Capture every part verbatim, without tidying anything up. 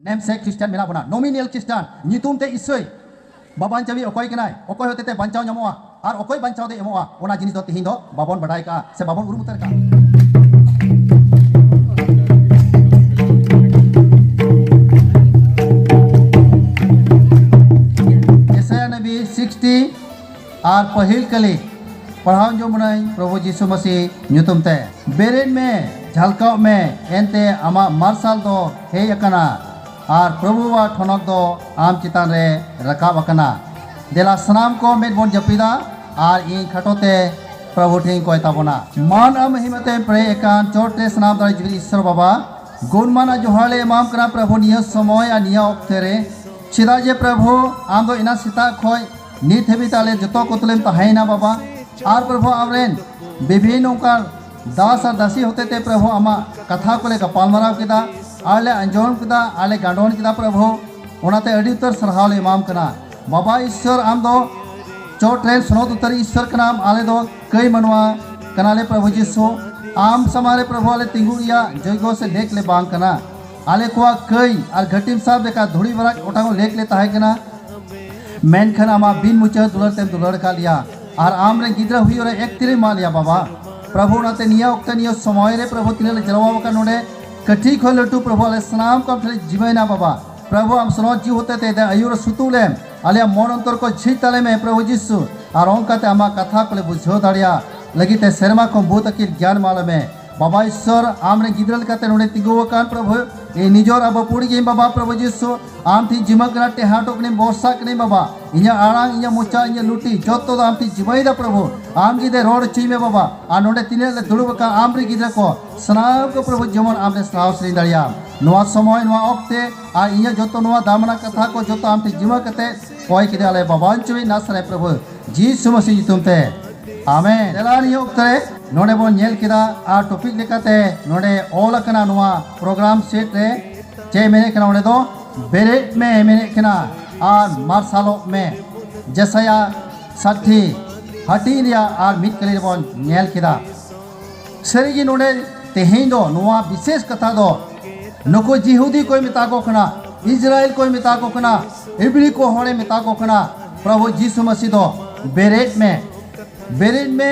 ᱱᱮᱢ ᱥᱮ ᱠᱷᱨᱤᱥᱴᱟᱱ ᱢᱮᱱᱟᱜ ᱵᱚᱱᱟ, ᱱᱚᱢᱤᱱᱟᱞ ᱠᱷᱨᱤᱥᱴᱟᱱ, ᱧᱩᱛᱩᱢ ᱛᱮ ᱤᱥᱟᱹᱭ᱾ ᱵᱟᱵᱟᱧᱪᱟᱣᱤᱡ ᱚᱠᱚᱭ ᱠᱟᱱᱟᱭ, ᱚᱠᱚᱭ ᱦᱚᱛᱮᱛᱮ ᱵᱟᱧᱪᱟᱣ ᱧᱟᱢᱚᱜᱼᱟ ᱟᱨ ᱚᱠᱚᱭ ᱵᱟᱧᱪᱟᱣ ᱫᱚᱭ ᱮᱢᱚᱜᱼᱟ, ᱚᱱᱟ ᱡᱤᱱᱤᱥ ᱫᱚ ᱛᱮᱦᱮᱧ ᱫᱚ ᱵᱟᱵᱚᱱ ᱵᱟᱰᱟᱭ ᱠᱟᱜᱼᱟ ᱥᱮ ᱵᱟᱵᱚᱱ ᱩᱨᱩᱢ ᱩᱛᱟᱹᱨ ᱠᱟᱜᱼᱟ᱾ ᱡᱮᱥᱟᱭᱟ ᱱᱟᱵᱤ ᱥᱤᱠᱥᱴᱤ ᱟᱨ ᱯᱟᱹᱦᱤᱞ ᱠᱟᱹᱞᱤ ᱯᱟᱲᱦᱟᱣ ᱟᱸᱡᱚᱢ ᱵᱚᱱᱟᱹᱧ ᱯᱨᱚᱵᱷᱩ ᱡᱤᱥᱩ ᱢᱟᱹᱥᱤ ᱧᱩᱛᱩᱢ ᱛᱮ᱾ ᱵᱮᱨᱮᱫ ᱢᱮ, ᱡᱷᱟᱞᱠᱟᱣᱜ ᱢᱮ, ᱮᱱᱛᱮ ᱟᱢᱟᱜ ᱢᱟᱨᱥᱟᱞ ᱫᱚ ᱦᱮᱡ ᱟᱠᱟᱱᱟ ᱟᱨ ᱯᱨᱚᱵᱷᱩᱣᱟᱜ ᱴᱷᱚᱱᱚᱠ ᱫᱚ ᱟᱢ ᱪᱮᱛᱟᱱ ᱨᱮ ᱨᱟᱠᱟᱵ ᱟᱠᱟᱱᱟ᱾ ᱫᱮᱞᱟ ᱥᱟᱱᱟᱢ ᱠᱚ ᱢᱮᱫ ᱵᱚᱱ ᱡᱟᱹᱯᱤᱫᱟ ᱟᱨ ᱤᱧ ᱠᱷᱟᱴᱚ ᱛᱮ ᱯᱨᱚᱵᱷᱩ ᱴᱷᱮᱱ ᱤᱧ ᱠᱚᱭ ᱛᱟᱵᱚᱱᱟ᱾ ᱢᱟᱱ ᱟᱨ ᱢᱚᱦᱤᱢᱟ ᱛᱮ ᱯᱮᱨᱮᱡ ᱟᱠᱟᱱ ᱪᱚᱴ ᱨᱮ ᱥᱟᱱᱟᱢ ᱫᱟᱲᱮ ᱡᱩᱜᱤ ᱤᱥᱥᱚᱨ ᱵᱟᱵᱟ, ᱜᱩᱱᱢᱟᱱᱟᱜ ᱡᱚᱦᱟᱨ ᱞᱮ ᱮᱢᱟᱢ ᱠᱟᱱᱟ ᱯᱨᱚᱵᱷᱩ ᱱᱤᱭᱟᱹ ᱥᱚᱢᱚᱭ ᱟᱨ ᱱᱤᱭᱟᱹ ᱚᱠᱛᱮ ᱨᱮ, ᱪᱮᱫᱟᱜ ᱡᱮ ᱯᱨᱚᱵᱷᱩ ᱟᱢ ᱫᱚ ᱮᱱᱟᱝ ᱥᱮᱛᱟᱜ ᱠᱷᱚᱱ ᱱᱤᱛ ᱦᱟᱹᱵᱤᱡ ᱛᱮ ᱟᱞᱮ ᱡᱚᱛᱚ ᱠᱚ ᱛᱩᱞᱩᱡ ᱮᱢ ᱛᱟᱦᱮᱸᱭᱮᱱᱟ ᱵᱟᱵᱟ᱾ ᱟᱨ ᱯᱨᱚᱵᱷᱩ ᱟᱢᱨᱮᱱ ᱵᱤᱵᱷᱤᱱᱱ ᱚᱱᱠᱟᱱ ᱫᱟᱥ ᱟᱨ ᱫᱟᱥᱤ ᱦᱚᱛᱮ ᱛᱮ ᱯᱨᱚᱵᱷᱩ ᱟᱢᱟᱜ ᱠᱟᱛᱷᱟ ᱠᱚᱞᱮ ᱜᱟᱯᱟᱞᱢᱟᱨᱟᱣ ᱠᱮᱫᱟ ᱟᱨ ᱞᱮ ᱟᱸᱡᱚᱢ ᱠᱮᱫᱟ ᱟᱨ ᱞᱮ ᱜᱟᱸᱰᱚᱱ ᱠᱮᱫᱟ ᱯᱨᱚᱵᱷᱩ, ᱚᱱᱟᱛᱮ ᱟᱹᱰᱤ ᱩᱛᱟᱹᱨ ᱥᱟᱨᱦᱟᱣ ᱞᱮ ᱮᱢᱟᱢ ᱠᱟᱱᱟ᱾ ᱵᱟᱵᱟ ᱤᱥᱥᱚᱨ, ᱟᱢ ᱫᱚ ᱪᱚᱴ ᱨᱮᱱ ᱥᱚᱱᱚᱛ ᱩᱛᱟᱹᱨ ᱤᱥᱥᱚᱨ ᱠᱟᱱᱟᱢ, ᱟᱞᱮ ᱫᱚ ᱠᱟᱹᱭ ᱢᱟᱱᱣᱟ ᱠᱟᱱᱟᱞᱮ ᱯᱨᱚᱵᱷᱩ ᱡᱤᱥᱩ᱾ ᱟᱢ ᱥᱟᱢᱟᱝ ᱨᱮ ᱯᱨᱚᱵᱷᱩ ᱟᱞᱮ ᱛᱤᱸᱜᱩ ᱨᱮᱭᱟᱜ ᱡᱳᱜᱽᱜᱚ ᱥᱮ ᱞᱮᱠ ᱞᱮ ᱵᱟᱝ ᱠᱟᱱᱟ᱾ ᱟᱞᱮ ᱠᱚᱣᱟᱜ ᱠᱟᱹᱭ ᱟᱨ ᱜᱷᱟᱹᱴᱤᱢ ᱥᱟᱵ ᱞᱮᱠᱟ ᱫᱷᱩᱲᱤ ᱵᱟᱨᱟᱡ ᱚᱴᱟᱝ ᱞᱮᱠ ᱞᱮ ᱛᱟᱦᱮᱸ ᱠᱟᱱᱟ, ᱢᱮᱱᱠᱷᱟᱱ ᱟᱢᱟᱜ ᱵᱤᱱ ᱢᱩᱪᱟᱹᱫ ᱫᱩᱞᱟᱹᱲ ᱛᱮᱢ ᱫᱩᱞᱟᱹᱲ ᱟᱠᱟᱫ ᱞᱮᱭᱟ ᱟᱨ ᱟᱢ ᱨᱮᱱ ᱜᱤᱫᱽᱨᱟᱹ ᱦᱩᱭᱩᱜ ᱨᱮ ᱮᱠᱛᱤᱨᱮᱢ ᱮᱢᱟᱜ ᱞᱮᱭᱟ ᱵᱟᱵᱟ᱾ ᱯᱨᱚᱵᱷᱩ, ᱚᱱᱟᱛᱮ ᱱᱤᱭᱟᱹ ᱚᱠᱛᱮ ᱱᱤᱭᱟᱹ ᱥᱚᱢᱚᱭ ᱨᱮ ᱯᱨᱚᱵᱷᱩ ᱛᱤᱱᱟᱹᱜ ᱞᱮ ᱡᱟᱨᱣᱟ ᱟᱠᱟᱱ ᱱᱚᱰᱮ, ᱠᱟᱹᱴᱤᱡ ᱠᱷᱚᱱ ᱞᱟᱹᱴᱩ ᱯᱨᱚᱵᱷᱩ ᱟᱞᱮ ᱥᱟᱱᱟᱢ ᱠᱚ ᱟᱢ ᱴᱷᱮᱱ ᱞᱮ ᱡᱤᱢᱟᱹᱭᱮᱱᱟ ᱵᱟᱵᱟ᱾ ᱯᱨᱚᱵᱷᱩ ᱟᱢ ᱥᱚᱱᱚᱛ ᱡᱤᱣᱤ ᱦᱚᱛᱮ ᱛᱮ ᱟᱹᱭᱩᱨ ᱥᱩᱛᱩᱜ ᱞᱮᱢ, ᱟᱞᱮᱭᱟᱜ ᱢᱚᱱ ᱚᱱᱛᱚᱨ ᱠᱚ ᱡᱷᱤᱡ ᱛᱟᱞᱮ ᱢᱮ ᱯᱨᱚᱵᱷᱩ ᱡᱤᱥᱩ, ᱟᱨ ᱚᱱᱠᱟᱛᱮ ᱟᱢᱟᱜ ᱠᱟᱛᱷᱟ ᱠᱚᱞᱮ ᱵᱩᱡᱷᱟᱹᱣ ᱫᱟᱲᱮᱭᱟᱜ ᱞᱟᱹᱜᱤᱫ ᱛᱮ ᱥᱮᱨᱢᱟ ᱠᱷᱚᱱ ᱵᱩᱫ ᱟᱹᱠᱤᱞ ᱜᱮᱭᱟᱱ ᱮᱢᱟ ᱞᱮᱢᱮ᱾ ᱵᱟᱵᱟ ᱤᱥᱥᱚᱨ, ᱟᱢ ᱨᱮᱱ ᱜᱤᱫᱽᱨᱟᱹ ᱞᱮᱠᱟᱛᱮ ᱱᱚᱰᱮ ᱛᱤᱸᱜᱩ ᱟᱠᱟᱱ ᱯᱨᱚᱵᱷᱩ, ᱤᱧ ᱱᱤᱡᱚᱨ ᱟᱵᱚ ᱯᱩᱲᱤ ᱜᱤᱧ ᱵᱟᱵᱟ ᱯᱨᱚᱵᱷᱩ ᱡᱤᱥᱩ, ᱟᱢ ᱴᱷᱮᱱ ᱡᱤᱢᱟᱹ ᱠᱟᱱᱟ, ᱴᱮᱦᱟᱴᱚᱜ ᱠᱟᱹᱱᱟᱹᱧ, ᱵᱚᱨᱥᱟᱜ ᱠᱟᱹᱱᱟᱹᱧ ᱵᱟᱵᱟ᱾ ᱤᱧᱟᱹᱜ ᱟᱲᱟᱝ, ᱤᱧᱟᱹᱜ ᱢᱚᱪᱟ, ᱤᱧᱟᱹᱜ ᱞᱩᱴᱤ ᱡᱚᱛᱚ ᱫᱚ ᱟᱢ ᱴᱷᱮᱱ ᱡᱤᱢᱟᱹᱭᱮᱫᱟ ᱯᱨᱚᱵᱷᱩ᱾ ᱟᱢ ᱜᱮ ᱫᱮ ᱨᱚᱲ ᱦᱚᱪᱚᱭ ᱢᱮ ᱵᱟᱵᱟ᱾ ᱟᱨ ᱱᱚᱰᱮ ᱛᱤᱱᱟᱹᱜ ᱞᱮ ᱫᱩᱲᱩᱵ ᱟᱠᱟᱱ ᱟᱢ ᱨᱮᱱ ᱜᱤᱫᱽᱨᱟᱹ ᱠᱚ ᱥᱟᱱᱟᱢ ᱠᱚ ᱯᱨᱚᱵᱷᱩ ᱡᱮᱢᱚᱱ ᱟᱢ ᱞᱮ ᱥᱟᱨᱦᱟᱣ ᱥᱮᱨᱮᱧ ᱫᱟᱲᱮᱭᱟᱜ ᱱᱚᱣᱟ ᱥᱚᱢᱚᱭ, ᱱᱚᱣᱟ ᱚᱠᱛᱮ᱾ ᱟᱨ ᱤᱧᱟᱹᱜ ᱡᱚᱛᱚ ᱱᱚᱣᱟ ᱫᱟᱢᱟᱱᱟᱜ ᱠᱟᱛᱷᱟ ᱠᱚ ᱡᱚᱛᱚ ᱟᱢ ᱴᱷᱮᱱ ᱡᱤᱢᱟᱹ ᱠᱟᱛᱮ ᱠᱚᱭ ᱠᱮᱫᱟ ᱞᱮ ᱵᱟᱵᱟ ᱟᱧᱪᱚᱭᱤᱡ ᱱᱟᱥᱨᱮ ᱯᱨᱚᱵᱷᱩ ᱡᱤᱥᱩ ᱢᱟᱹᱥᱤ ᱧᱩᱛᱩᱢ ᱛᱮ, ᱟᱢᱮᱱ᱾ ᱫᱮᱞᱟ ᱱᱤᱭᱟᱹ ᱚᱠᱛᱮ ᱨᱮ ᱱᱚᱰᱮ ᱵᱚᱱ ᱧᱮᱞ ᱠᱮᱫᱟ ᱟᱨ ᱴᱚᱯᱤᱠ ᱞᱮᱠᱟᱛᱮ ᱱᱚᱰᱮ ᱚᱞ ᱟᱠᱟᱱᱟ ᱱᱚᱣᱟ ᱯᱨᱳᱜᱨᱟᱢ ᱥᱮᱴ ᱨᱮ᱾ ᱪᱮᱫ ᱢᱮᱱᱮᱫ ᱠᱟᱱᱟ ᱚᱸᱰᱮ ᱫᱚ? ᱵᱮᱨᱮᱫ ᱢᱮ ᱢᱮᱱᱮᱫ ᱠᱟᱱᱟ ᱟᱨ ᱢᱟᱨᱥᱟᱞᱚᱜ ᱢᱮ᱾ ᱡᱮᱥᱟᱭᱟ ᱥᱟᱴᱷᱤ ᱦᱟᱹᱴᱤᱧ ᱨᱮᱭᱟᱜ ᱟᱨ ᱢᱤᱫ ᱠᱟᱹᱞᱤ ᱨᱮᱵᱚᱱ ᱧᱮᱞ ᱠᱮᱫᱟ᱾ ᱥᱟᱹᱨᱤᱜᱮ ᱱᱚᱰᱮ ᱛᱮᱦᱮᱧ ᱫᱚ ᱱᱚᱣᱟ ᱵᱤᱥᱮᱥ ᱠᱟᱛᱷᱟ ᱫᱚ ᱱᱩᱠᱩ ᱡᱤᱦᱩᱫᱤ ᱠᱚᱭ ᱢᱮᱛᱟ ᱠᱚ ᱠᱟᱱᱟ, ᱤᱥᱨᱟᱭᱮᱞ ᱠᱚᱭ ᱢᱮᱛᱟ ᱠᱚ ᱠᱟᱱᱟ, ᱤᱵᱽᱨᱤ ᱠᱚ ᱦᱚᱲᱮ ᱢᱮᱛᱟ ᱠᱚ ᱠᱟᱱᱟ, ᱯᱨᱚᱵᱷᱩ ᱡᱤᱥᱩ ᱢᱟᱹᱥᱤ ᱫᱚ ᱵᱮᱨᱮᱫ ᱢᱮ, ᱵᱮᱨᱮᱫ ᱢᱮ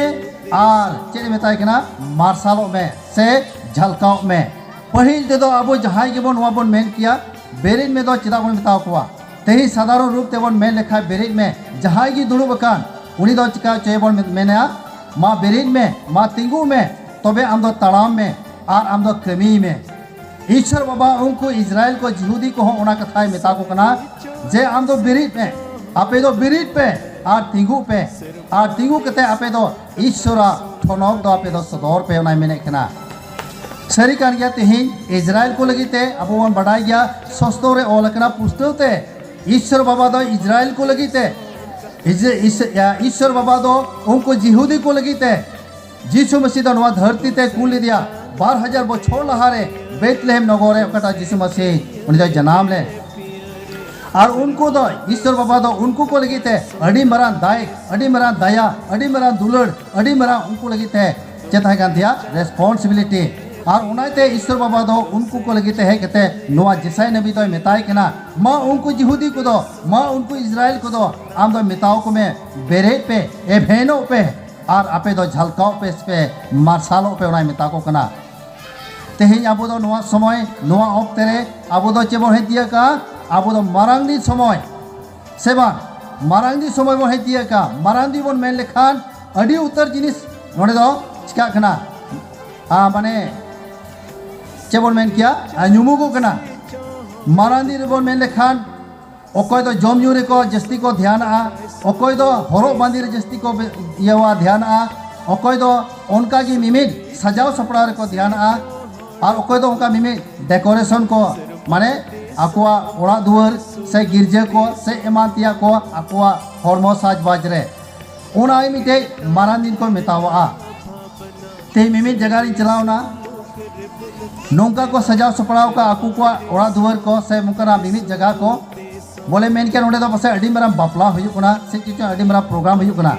ᱟᱨ ᱪᱮᱫ ᱮ ᱢᱮᱛᱟᱭ ᱠᱟᱱᱟ? ᱢᱟᱨᱥᱟᱞᱚᱜ ᱢᱮ ᱥᱮ ᱡᱷᱟᱞᱠᱟᱣᱜ ᱢᱮ᱾ ᱯᱟᱹᱦᱤᱞ ᱛᱮᱫᱚ ᱟᱵᱚ ᱡᱟᱦᱟᱸᱭ ᱜᱮᱵᱚᱱ ᱱᱚᱣᱟ ᱵᱚᱱ ᱢᱮᱱ ᱠᱮᱭᱟ, ᱵᱮᱨᱮᱫ ᱢᱮ ᱫᱚ ᱪᱮᱫᱟᱜ ᱵᱚᱱ ᱢᱮᱛᱟ ᱠᱚᱣᱟ? ᱛᱮᱦᱮᱧ ᱥᱟᱫᱷᱟᱨᱚᱱ ᱨᱩᱯ ᱛᱮᱵᱚᱱ ᱢᱮᱱ ᱞᱮᱠᱷᱟᱱ ᱵᱮᱨᱮᱫ ᱢᱮ, ᱡᱟᱦᱟᱸᱭ ᱜᱮ ᱫᱩᱲᱩᱵ ᱟᱠᱟᱱ ᱩᱱᱤ ᱫᱚ ᱪᱤᱠᱟ ᱦᱚᱪᱚᱭᱮᱵᱚᱱ ᱢᱮᱱᱟ? ᱢᱟ ᱵᱮᱨᱮᱫ ᱢᱮ, ᱢᱟ ᱛᱤᱸᱜᱩᱜ ᱢᱮ, ᱛᱚᱵᱮ ᱟᱢ ᱫᱚ ᱛᱟᱲᱟᱢ ᱢᱮ ᱟᱨ ᱟᱢ ᱫᱚ ᱠᱟᱹᱢᱤᱭ ᱢᱮ᱾ ᱤᱥᱥᱚᱨ ᱵᱟᱵᱟ ᱩᱱᱠᱩ ᱤᱥᱨᱟᱭᱮᱞ ᱠᱚ ᱡᱤᱦᱩᱫᱤ ᱠᱚᱦᱚᱸ ᱚᱱᱟ ᱠᱟᱛᱷᱟᱭ ᱢᱮᱛᱟ ᱠᱚ ᱠᱟᱱᱟ ᱡᱮ ᱟᱢ ᱫᱚ ᱵᱮᱨᱮᱫ ᱢᱮ, ᱟᱯᱮ ᱫᱚ ᱵᱮᱨᱮᱫ ᱯᱮ ᱟᱨ ᱛᱤᱸᱜᱩᱜ ᱯᱮ, ᱟᱨ ᱛᱤᱸᱜᱩ ᱠᱟᱛᱮ ᱟᱯᱮ ᱫᱚ ᱤᱥᱥᱚᱨᱟᱜ ᱴᱷᱚᱱᱚᱠ ᱫᱚ ᱟᱯᱮ ᱫᱚ ᱥᱚᱫᱚᱨ ᱯᱮ, ᱚᱱᱟᱭ ᱢᱮᱱᱮᱫ ᱠᱟᱱᱟ᱾ ᱥᱟᱹᱨᱤ ᱠᱟᱱ ᱜᱮᱭᱟ, ᱛᱮᱦᱮᱧ ᱤᱥᱨᱟᱭᱮᱞ ᱠᱚ ᱞᱟᱹᱜᱤᱫ ᱛᱮ ᱟᱵᱚ ᱵᱚᱱ ᱵᱟᱰᱟᱭ ᱜᱮᱭᱟ, ᱥᱚᱥᱛᱚ ᱨᱮ ᱚᱞ ᱟᱠᱟᱱᱟ ᱯᱩᱥᱴᱟᱹᱣ ᱛᱮ, ᱤᱥᱥᱚᱨ ᱵᱟᱵᱟ ᱫᱚ ᱤᱥᱨᱟᱭᱮᱞ ᱠᱚ ᱞᱟᱹᱜᱤᱫ ᱛᱮ, ᱤᱥ- ᱤᱥ- ᱤᱥᱥᱚᱨ ᱵᱟᱵᱟ ᱫᱚ ᱩᱱᱠᱩ ᱡᱤᱦᱩᱫᱤ ᱠᱚ ᱞᱟᱹᱜᱤᱫ ᱛᱮ ᱡᱤᱥᱩ ᱢᱟᱹᱥᱤ ᱫᱚ ᱱᱚᱣᱟ ᱫᱷᱟᱹᱨᱛᱤ ᱛᱮ ᱠᱩᱞ ᱞᱮᱫᱮᱭᱟ᱾ ᱵᱟᱨ ᱦᱟᱡᱟᱨ ᱵᱚᱪᱷᱚᱨ ᱞᱟᱦᱟᱨᱮ ᱵᱮᱛᱞᱮᱦᱮᱢ ᱱᱚᱜᱚᱨ ᱨᱮ ᱚᱠᱟᱴᱟᱜ ᱡᱤᱥᱩ ᱢᱟᱹᱥᱤ ᱩᱱᱤ ᱫᱚᱭ ᱡᱟᱱᱟᱢ ᱞᱮᱱ᱾ ᱟᱨ ᱩᱱᱠᱩ ᱫᱚ ᱤᱥᱥᱚᱨ ᱵᱟᱵᱟ ᱫᱚ ᱩᱱᱠᱩ ᱠᱚ ᱞᱟᱹᱜᱤᱫ ᱛᱮ ᱟᱹᱰᱤ ᱢᱟᱨᱟᱝ ᱫᱟᱭ, ᱟᱹᱰᱤ ᱢᱟᱨᱟᱝ ᱫᱟᱭᱟ, ᱟᱹᱰᱤ ᱢᱟᱨᱟᱝ ᱫᱩᱞᱟᱹᱲ, ᱟᱹᱰᱤ ᱢᱟᱨᱟᱝ ᱩᱱᱠᱩ ᱞᱟᱹᱜᱤᱫ ᱛᱮ ᱪᱮᱫ ᱛᱟᱦᱮᱸ ᱠᱟᱱ ᱛᱟᱭᱟ? ᱨᱮᱥᱯᱚᱱᱥᱤᱵᱤᱞᱤᱴᱤ᱾ ᱟᱨ ᱚᱱᱟᱛᱮ ᱤᱥᱥᱚᱨ ᱵᱟᱵᱟ ᱫᱚ ᱩᱱᱠᱩ ᱠᱚ ᱞᱟᱹᱜᱤᱫ ᱛᱮ ᱦᱮᱡ ᱠᱟᱛᱮ ᱱᱚᱣᱟ ᱡᱮᱥᱟᱭ ᱱᱟᱵᱤ ᱫᱚᱭ ᱢᱮᱛᱟᱭ ᱠᱟᱱᱟ, ᱢᱟ ᱩᱱᱠᱩ ᱡᱤᱦᱩᱫᱤ ᱠᱚᱫᱚ, ᱢᱟ ᱩᱱᱠᱩ ᱤᱥᱨᱟᱭᱮᱞ ᱠᱚᱫᱚ ᱟᱢ ᱫᱚ ᱢᱮᱛᱟᱣ ᱠᱚ ᱢᱮ, ᱵᱮᱨᱮᱫ ᱯᱮ, ᱮᱵᱷᱮᱱᱚᱜ ᱯᱮ, ᱟᱨ ᱟᱯᱮ ᱫᱚ ᱡᱷᱟᱞᱠᱟᱣ ᱯᱮ ᱥᱮ ᱯᱮ ᱢᱟᱨᱥᱟᱞᱚᱜ ᱯᱮ, ᱚᱱᱟᱭ ᱢᱮᱛᱟ ᱠᱚ ᱠᱟᱱᱟ᱾ ᱛᱮᱦᱮᱧ ᱟᱵᱚ ᱫᱚ ᱱᱚᱣᱟ ᱥᱚᱢᱚᱭ, ᱱᱚᱣᱟ ᱚᱠᱛᱮ ᱨᱮ ᱟᱵᱚ ᱫᱚ ᱪᱮᱫ ᱵᱚᱱ ᱦᱮᱡ ᱛᱤᱭᱟᱹᱜ ᱠᱟᱜᱼᱟ? ᱟᱵᱚ ᱫᱚ ᱢᱟᱨᱟᱝ ᱫᱤᱱ ᱥᱚᱢᱚᱭ, ᱥᱮ ᱵᱟᱝ? ᱢᱟᱨᱟᱝ ᱫᱤᱱ ᱥᱚᱢᱚᱭ ᱵᱚᱱ ᱦᱮᱡ ᱛᱤᱭᱟᱹᱜ ᱠᱟᱜᱼᱟ᱾ ᱢᱟᱨᱟᱝ ᱫᱤᱱ ᱵᱚᱱ ᱢᱮᱱ ᱞᱮᱠᱷᱟᱱ ᱟᱹᱰᱤ ᱩᱛᱟᱹᱨ ᱡᱤᱱᱤᱥ ᱱᱚᱰᱮ ᱫᱚ ᱪᱤᱠᱟᱜ ᱠᱟᱱᱟ? ᱟ, ᱢᱟᱱᱮ ᱪᱮᱫ ᱵᱚᱱ ᱢᱮᱱ ᱠᱮᱭᱟ? ᱟ, ᱧᱩᱢᱩᱜᱚᱜ ᱠᱟᱱᱟ᱾ ᱢᱟᱨᱟᱝ ᱫᱤᱱ ᱨᱮᱵᱚᱱ ᱢᱮᱱ ᱞᱮᱠᱷᱟᱱ ᱚᱠᱚᱭ ᱫᱚ ᱡᱚᱢ ᱧᱩ ᱨᱮᱠᱚ ᱡᱟᱹᱥᱛᱤ ᱠᱚ ᱫᱷᱮᱭᱟᱱᱟᱜᱼᱟ, ᱚᱠᱚᱭ ᱫᱚ ᱦᱚᱨᱚᱜ ᱵᱟᱸᱫᱮ ᱨᱮ ᱡᱟᱹᱥᱛᱤ ᱠᱚ ᱵᱮ- ᱤᱭᱟᱹᱣᱟ, ᱫᱷᱮᱭᱟᱱᱟᱜᱼᱟ, ᱚᱠᱚᱭ ᱫᱚ ᱚᱱᱠᱟ ᱜᱮ ᱢᱤᱢᱤᱫ ᱥᱟᱡᱟᱣ ᱥᱟᱯᱲᱟᱣ ᱨᱮᱠᱚ ᱫᱷᱮᱭᱟᱱᱟᱜᱼᱟ, ᱟᱨ ᱚᱠᱚᱭ ᱫᱚ ᱚᱱᱠᱟ ᱢᱤᱢᱤᱫ ᱰᱮᱠᱳᱨᱮᱥᱚᱱ ᱠᱚ, ᱢᱟᱱᱮ ᱟᱠᱚᱣᱟᱜ ᱚᱲᱟᱜ ᱫᱩᱣᱟᱹᱨ ᱥᱮ ᱜᱤᱨᱡᱟᱹ ᱠᱚ ᱥᱮ ᱮᱢᱟᱱ ᱛᱮᱭᱟᱜ ᱠᱚ ᱟᱠᱚᱣᱟᱜ ᱦᱚᱲᱢᱚ ᱥᱟᱡᱽᱵᱟᱡᱽ ᱨᱮ, ᱚᱱᱟ ᱢᱤᱫᱴᱮᱡ ᱢᱟᱨᱟᱝ ᱫᱤᱱ ᱠᱚ ᱢᱮᱛᱟᱣᱟᱜᱼᱟ᱾ ᱛᱮᱦᱮᱧ ᱢᱤᱢᱤᱫ ᱡᱟᱭᱜᱟ ᱨᱤᱧ ᱪᱟᱞᱟᱣ ᱮᱱᱟ, ᱱᱚᱝᱠᱟ ᱠᱚ ᱥᱟᱡᱟᱣ ᱥᱟᱯᱲᱟᱣ ᱠᱟᱜᱼᱟ ᱟᱠᱚ ᱠᱚᱣᱟᱜ ᱚᱲᱟᱜ ᱫᱩᱣᱟᱹᱨ ᱠᱚ ᱥᱮ ᱱᱚᱝᱠᱟᱱᱟᱜ ᱢᱤᱢᱤᱫ ᱡᱟᱭᱜᱟ ᱠᱚ, ᱵᱚᱞᱮ ᱢᱮᱱ ᱠᱮᱭᱟ ᱱᱚᱸᱰᱮ ᱫᱚ ᱯᱟᱥᱮᱡ ᱟᱹᱰᱤ ᱢᱟᱨᱟᱝ ᱵᱟᱯᱞᱟ ᱦᱩᱭᱩᱜ ᱠᱟᱱᱟ ᱥᱮ ᱪᱮᱫ ᱪᱚᱝ ᱟᱹᱰᱤ ᱢᱟᱨᱟᱝ ᱯᱨᱳᱜᱨᱟᱢ ᱦᱩᱭᱩᱜ ᱠᱟᱱᱟ,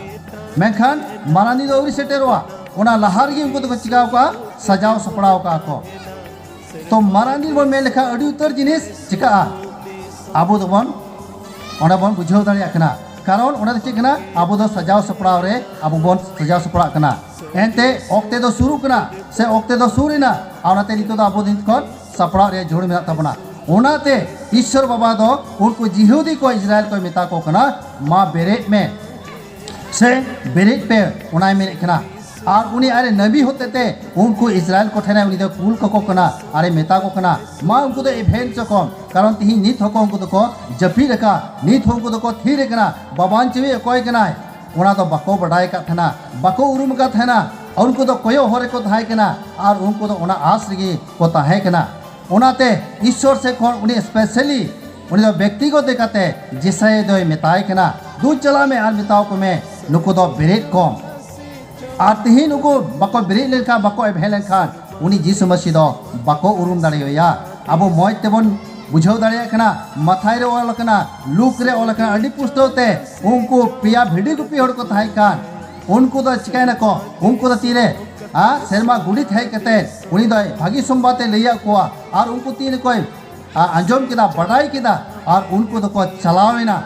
ᱢᱮᱱᱠᱷᱟᱱ ᱢᱟᱨᱟᱝ ᱫᱤᱱ ᱫᱚ ᱟᱹᱣᱨᱤ ᱥᱮᱴᱮᱨᱚᱜᱼᱟ, ᱚᱱᱟ ᱞᱟᱦᱟ ᱨᱮᱜᱮ ᱩᱱᱠᱩ ᱫᱚᱠᱚ ᱪᱤᱠᱟᱹᱣ ᱠᱟᱜᱼᱟ, ᱥᱟᱡᱟᱣ ᱥᱟᱯᱲᱟᱣ ᱠᱟᱜᱼᱟ ᱠᱚ᱾ ᱛᱚ ᱢᱟᱨᱟᱝ ᱫᱤᱱ ᱵᱚᱱ ᱢᱮᱱ ᱞᱮᱠᱷᱟᱱ ᱟᱹᱰᱤ ᱩᱛᱟᱹᱨ ᱡᱤᱱᱤᱥ ᱪᱤᱠᱟᱹᱜᱼᱟ, ᱟᱵᱚ ᱫᱚᱵᱚᱱ ᱚᱸᱰᱮ ᱵᱚᱱ ᱵᱩᱡᱷᱟᱹᱣ ᱫᱟᱲᱮᱭᱟᱜ ᱠᱟᱱᱟ᱾ ᱠᱟᱨᱚᱱ ᱚᱸᱰᱮ ᱫᱚ ᱪᱮᱫ ᱠᱟᱱᱟ? ᱟᱵᱚ ᱫᱚ ᱥᱟᱡᱟᱣ ᱥᱟᱯᱲᱟᱣ ᱨᱮ ᱟᱵᱚ ᱵᱚᱱ ᱥᱟᱡᱟᱣ ᱥᱟᱯᱲᱟᱜ ᱠᱟᱱᱟ᱾ ᱮᱱᱛᱮ ᱚᱠᱛᱮ ᱫᱚ ᱥᱩᱨᱩᱜ ᱠᱟᱱᱟ, ᱥᱮ ᱚᱠᱛᱮ ᱫᱚ ᱥᱩᱨ ᱮᱱᱟ, ᱟᱨ ᱚᱱᱟᱛᱮ ᱱᱤᱛᱚᱜ ᱫᱚ ᱟᱵᱚ ᱱᱤᱛ ᱠᱷᱚᱱ ᱥᱟᱯᱲᱟᱣ ᱨᱮᱭᱟᱜ ᱡᱟᱹᱨᱩᱲ ᱢᱮᱱᱟᱜ ᱛᱟᱵᱚᱱᱟ᱾ ᱚᱱᱟᱛᱮ ᱤᱥᱥᱚᱨ ᱵᱟᱵᱟ ᱫᱚ ᱩᱱᱠᱩ ᱡᱤᱦᱩᱫᱤ ᱠᱚ, ᱤᱥᱨᱟᱭᱮᱞ ᱠᱚᱭ ᱢᱮᱛᱟ ᱠᱚ ᱠᱟᱱᱟ, ᱢᱟ ᱵᱮᱨᱮᱫ ᱢᱮ, ᱥᱮ ᱵᱮᱨᱮᱫ ᱯᱮ, ᱚᱱᱟᱭ ᱢᱮᱱᱮᱫ ᱠᱟᱱᱟ᱾ ᱟᱨ ᱩᱱᱤ ᱟᱨᱮ ᱱᱟᱵᱤ ᱦᱚᱛᱮᱛᱮ ᱩᱱᱠᱩ ᱤᱥᱨᱟᱭᱮᱞ ᱠᱚ ᱴᱷᱮᱱᱮ ᱩᱱᱤ ᱫᱚ ᱠᱩᱞ ᱠᱟᱠᱚ ᱠᱟᱱᱟ, ᱟᱨᱮ ᱢᱮᱛᱟ ᱠᱚ ᱠᱟᱱᱟ, ᱢᱟ ᱩᱱᱠᱩ ᱫᱚ ᱮᱵᱷᱮᱱ ᱪᱚ ᱠᱚᱢ, ᱠᱟᱨᱚᱱ ᱛᱤᱦᱤᱧ ᱱᱤᱛ ᱦᱚᱸᱠᱚ ᱩᱱᱠᱩ ᱫᱚᱠᱚ ᱡᱟᱹᱯᱤᱫ ᱟᱠᱟᱫ, ᱱᱤᱛ ᱦᱚᱸ ᱩᱱᱠᱩ ᱫᱚᱠᱚ ᱛᱷᱤᱨ ᱟᱠᱟᱱᱟ᱾ ᱵᱟᱵᱟᱱ ᱪᱮᱣᱤ ᱚᱠᱚᱭ ᱠᱟᱱᱟᱭ, ᱚᱱᱟ ᱫᱚ ᱵᱟᱠᱚ ᱵᱟᱰᱟᱭ ᱟᱠᱟᱫ ᱛᱟᱦᱮᱱᱟ, ᱵᱟᱠᱚ ᱩᱨᱩᱢ ᱟᱠᱟᱫ ᱛᱟᱦᱮᱱᱟ᱾ ᱩᱱᱠᱩ ᱫᱚ ᱠᱚᱭᱚᱜ ᱦᱚᱨ ᱨᱮᱠᱚ ᱛᱟᱦᱮᱸ ᱠᱟᱱᱟ, ᱟᱨ ᱩᱱᱠᱩ ᱫᱚ ᱚᱱᱟ ᱟᱥ ᱨᱮᱜᱮ ᱠᱚ ᱛᱟᱦᱮᱸ ᱠᱟᱱᱟ᱾ ᱚᱱᱟᱛᱮ ᱤᱥᱥᱚᱨ ᱥᱮᱫ ᱠᱷᱚᱱ ᱩᱱᱤ specially ᱩᱱᱤ ᱫᱚ ᱵᱮᱠᱛᱤᱜᱚᱛ ᱞᱮᱠᱟᱛᱮ ᱡᱮᱥᱟᱭ ᱫᱚᱭ ᱢᱮᱛᱟᱭ ᱠᱟᱱᱟ, ᱫᱩ ᱪᱟᱞᱟᱜ ᱢᱮ ᱟᱨ ᱢᱮᱛᱟᱣ ᱠᱚ ᱢᱮ, ᱱᱩᱠᱩ ᱫᱚ ᱵᱮᱨᱮᱫ ᱠᱚᱢ᱾ ᱟᱨ ᱛᱤᱦᱤᱧ ᱩᱱᱠᱩ ᱵᱟᱠᱚ ᱵᱮᱨᱮᱫ ᱞᱮᱱᱠᱷᱟᱱ, ᱵᱟᱠᱚ ᱮᱵᱷᱮᱱ ᱞᱮᱱᱠᱷᱟᱱ, ᱩᱱᱤ ᱡᱤᱥᱩ ᱢᱟᱹᱥᱤ ᱫᱚ ᱵᱟᱠᱚ ᱩᱨᱩᱢ ᱫᱟᱲᱮᱭᱟᱭᱟ᱾ ᱟᱵᱚ ᱢᱚᱡᱽ ᱛᱮᱵᱚᱱ ᱵᱩᱡᱷᱟᱹᱣ ᱫᱟᱲᱮᱭᱟᱜ ᱠᱟᱱᱟ, ᱢᱟᱛᱷᱟᱭ ᱨᱮ ᱚᱞ ᱟᱠᱟᱱᱟ, ᱞᱩᱠ ᱨᱮ ᱚᱞ ᱟᱠᱟᱱᱟ, ᱟᱹᱰᱤ ᱯᱩᱥᱴᱟᱹᱣ ᱛᱮ ᱩᱱᱠᱩ ᱯᱮᱭᱟ ᱵᱷᱤᱰᱤ ᱜᱩᱯᱤ ᱦᱚᱲ ᱠᱚ ᱛᱟᱦᱮᱸ ᱠᱟᱱ, ᱩᱱᱠᱩ ᱫᱚ ᱪᱤᱠᱟᱹᱭ ᱱᱟᱠᱚ? ᱩᱱᱠᱩ ᱫᱚ ᱛᱤᱨᱮ, ᱟ, ᱥᱮᱨᱢᱟ ᱜᱩᱰᱤᱛ ᱦᱮᱡ ᱠᱟᱛᱮ ᱩᱱᱤ ᱫᱚᱭ ᱵᱷᱟᱹᱜᱤ ᱥᱚᱢᱵᱟᱫ ᱮ ᱞᱟᱹᱭᱟᱫ ᱠᱚᱣᱟ, ᱟᱨ ᱩᱱᱠᱩ ᱛᱤᱱ ᱨᱮᱠᱚ, ᱟ, ᱟᱸᱡᱚᱢ ᱠᱮᱫᱟ, ᱵᱟᱰᱟᱭ ᱠᱮᱫᱟ, ᱟᱨ ᱩᱱᱠᱩ ᱫᱚᱠᱚ ᱪᱟᱞᱟᱣ ᱮᱱᱟ᱾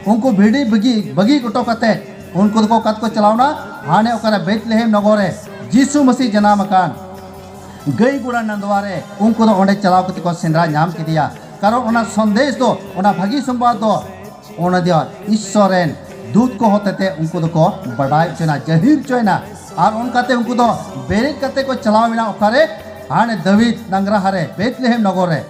ᱩᱱᱠᱩ ᱵᱷᱤᱰᱤ ᱵᱟᱹᱜᱤ, ᱵᱟᱹᱜᱤ ᱦᱚᱴᱚ ᱠᱟᱛᱮ ᱩᱱᱠᱩ ᱫᱚᱠᱚ ᱚᱠᱟ ᱛᱮᱠᱚ ᱪᱟᱞᱟᱣ ᱮᱱᱟ? ᱦᱟᱱᱮ ᱚᱠᱟᱨᱮ ᱵᱮᱛᱞᱮᱦᱮᱢ ᱱᱚᱜᱚᱨ ᱨᱮ ᱡᱤᱥᱩ ᱢᱟᱹᱥᱤ ᱡᱟᱱᱟᱢ ᱟᱠᱟᱱ ᱜᱟᱹᱭ ᱜᱚᱲᱟ ᱱᱟᱸᱫᱣᱟ ᱨᱮ ᱩᱱᱠᱩ ᱫᱚ ᱚᱸᱰᱮ ᱪᱟᱞᱟᱣ ᱠᱟᱛᱮ ᱠᱚ ᱥᱮᱸᱫᱽᱨᱟ ᱧᱟᱢ ᱠᱮᱫᱮᱭᱟ᱾ ᱠᱟᱨᱚᱱ ᱚᱱᱟ ᱥᱚᱱᱫᱮᱥ ᱫᱚ, ᱚᱱᱟ ᱵᱷᱟᱹᱜᱤ ᱥᱚᱢᱵᱟᱫ ᱫᱚ ᱚᱱᱟ ᱫᱚ ᱤᱥᱥᱚᱨ ᱨᱮᱱ ᱫᱩᱛ ᱠᱚ ᱦᱚᱛᱮᱛᱮ ᱩᱱᱠᱩ ᱫᱚᱠᱚ ᱵᱟᱰᱟᱭ ᱦᱚᱪᱚᱭᱮᱱᱟ, ᱡᱟᱹᱦᱤᱨ ᱦᱚᱪᱚᱭᱮᱱᱟ᱾ ᱟᱨ ᱚᱱᱠᱟᱛᱮ ᱩᱱᱠᱩ ᱫᱚ ᱵᱮᱨᱮᱫ ᱠᱟᱛᱮ ᱠᱚ ᱪᱟᱞᱟᱣ ᱮᱱᱟ ᱚᱠᱟᱨᱮ? ᱦᱟᱱᱮ ᱫᱟᱹᱵᱤᱫ ᱱᱟᱝᱜᱽᱨᱟᱦᱟ ᱨᱮ, ᱵᱮᱛᱞᱮᱦᱮᱢ ᱱᱚᱜᱚᱨ ᱨᱮ᱾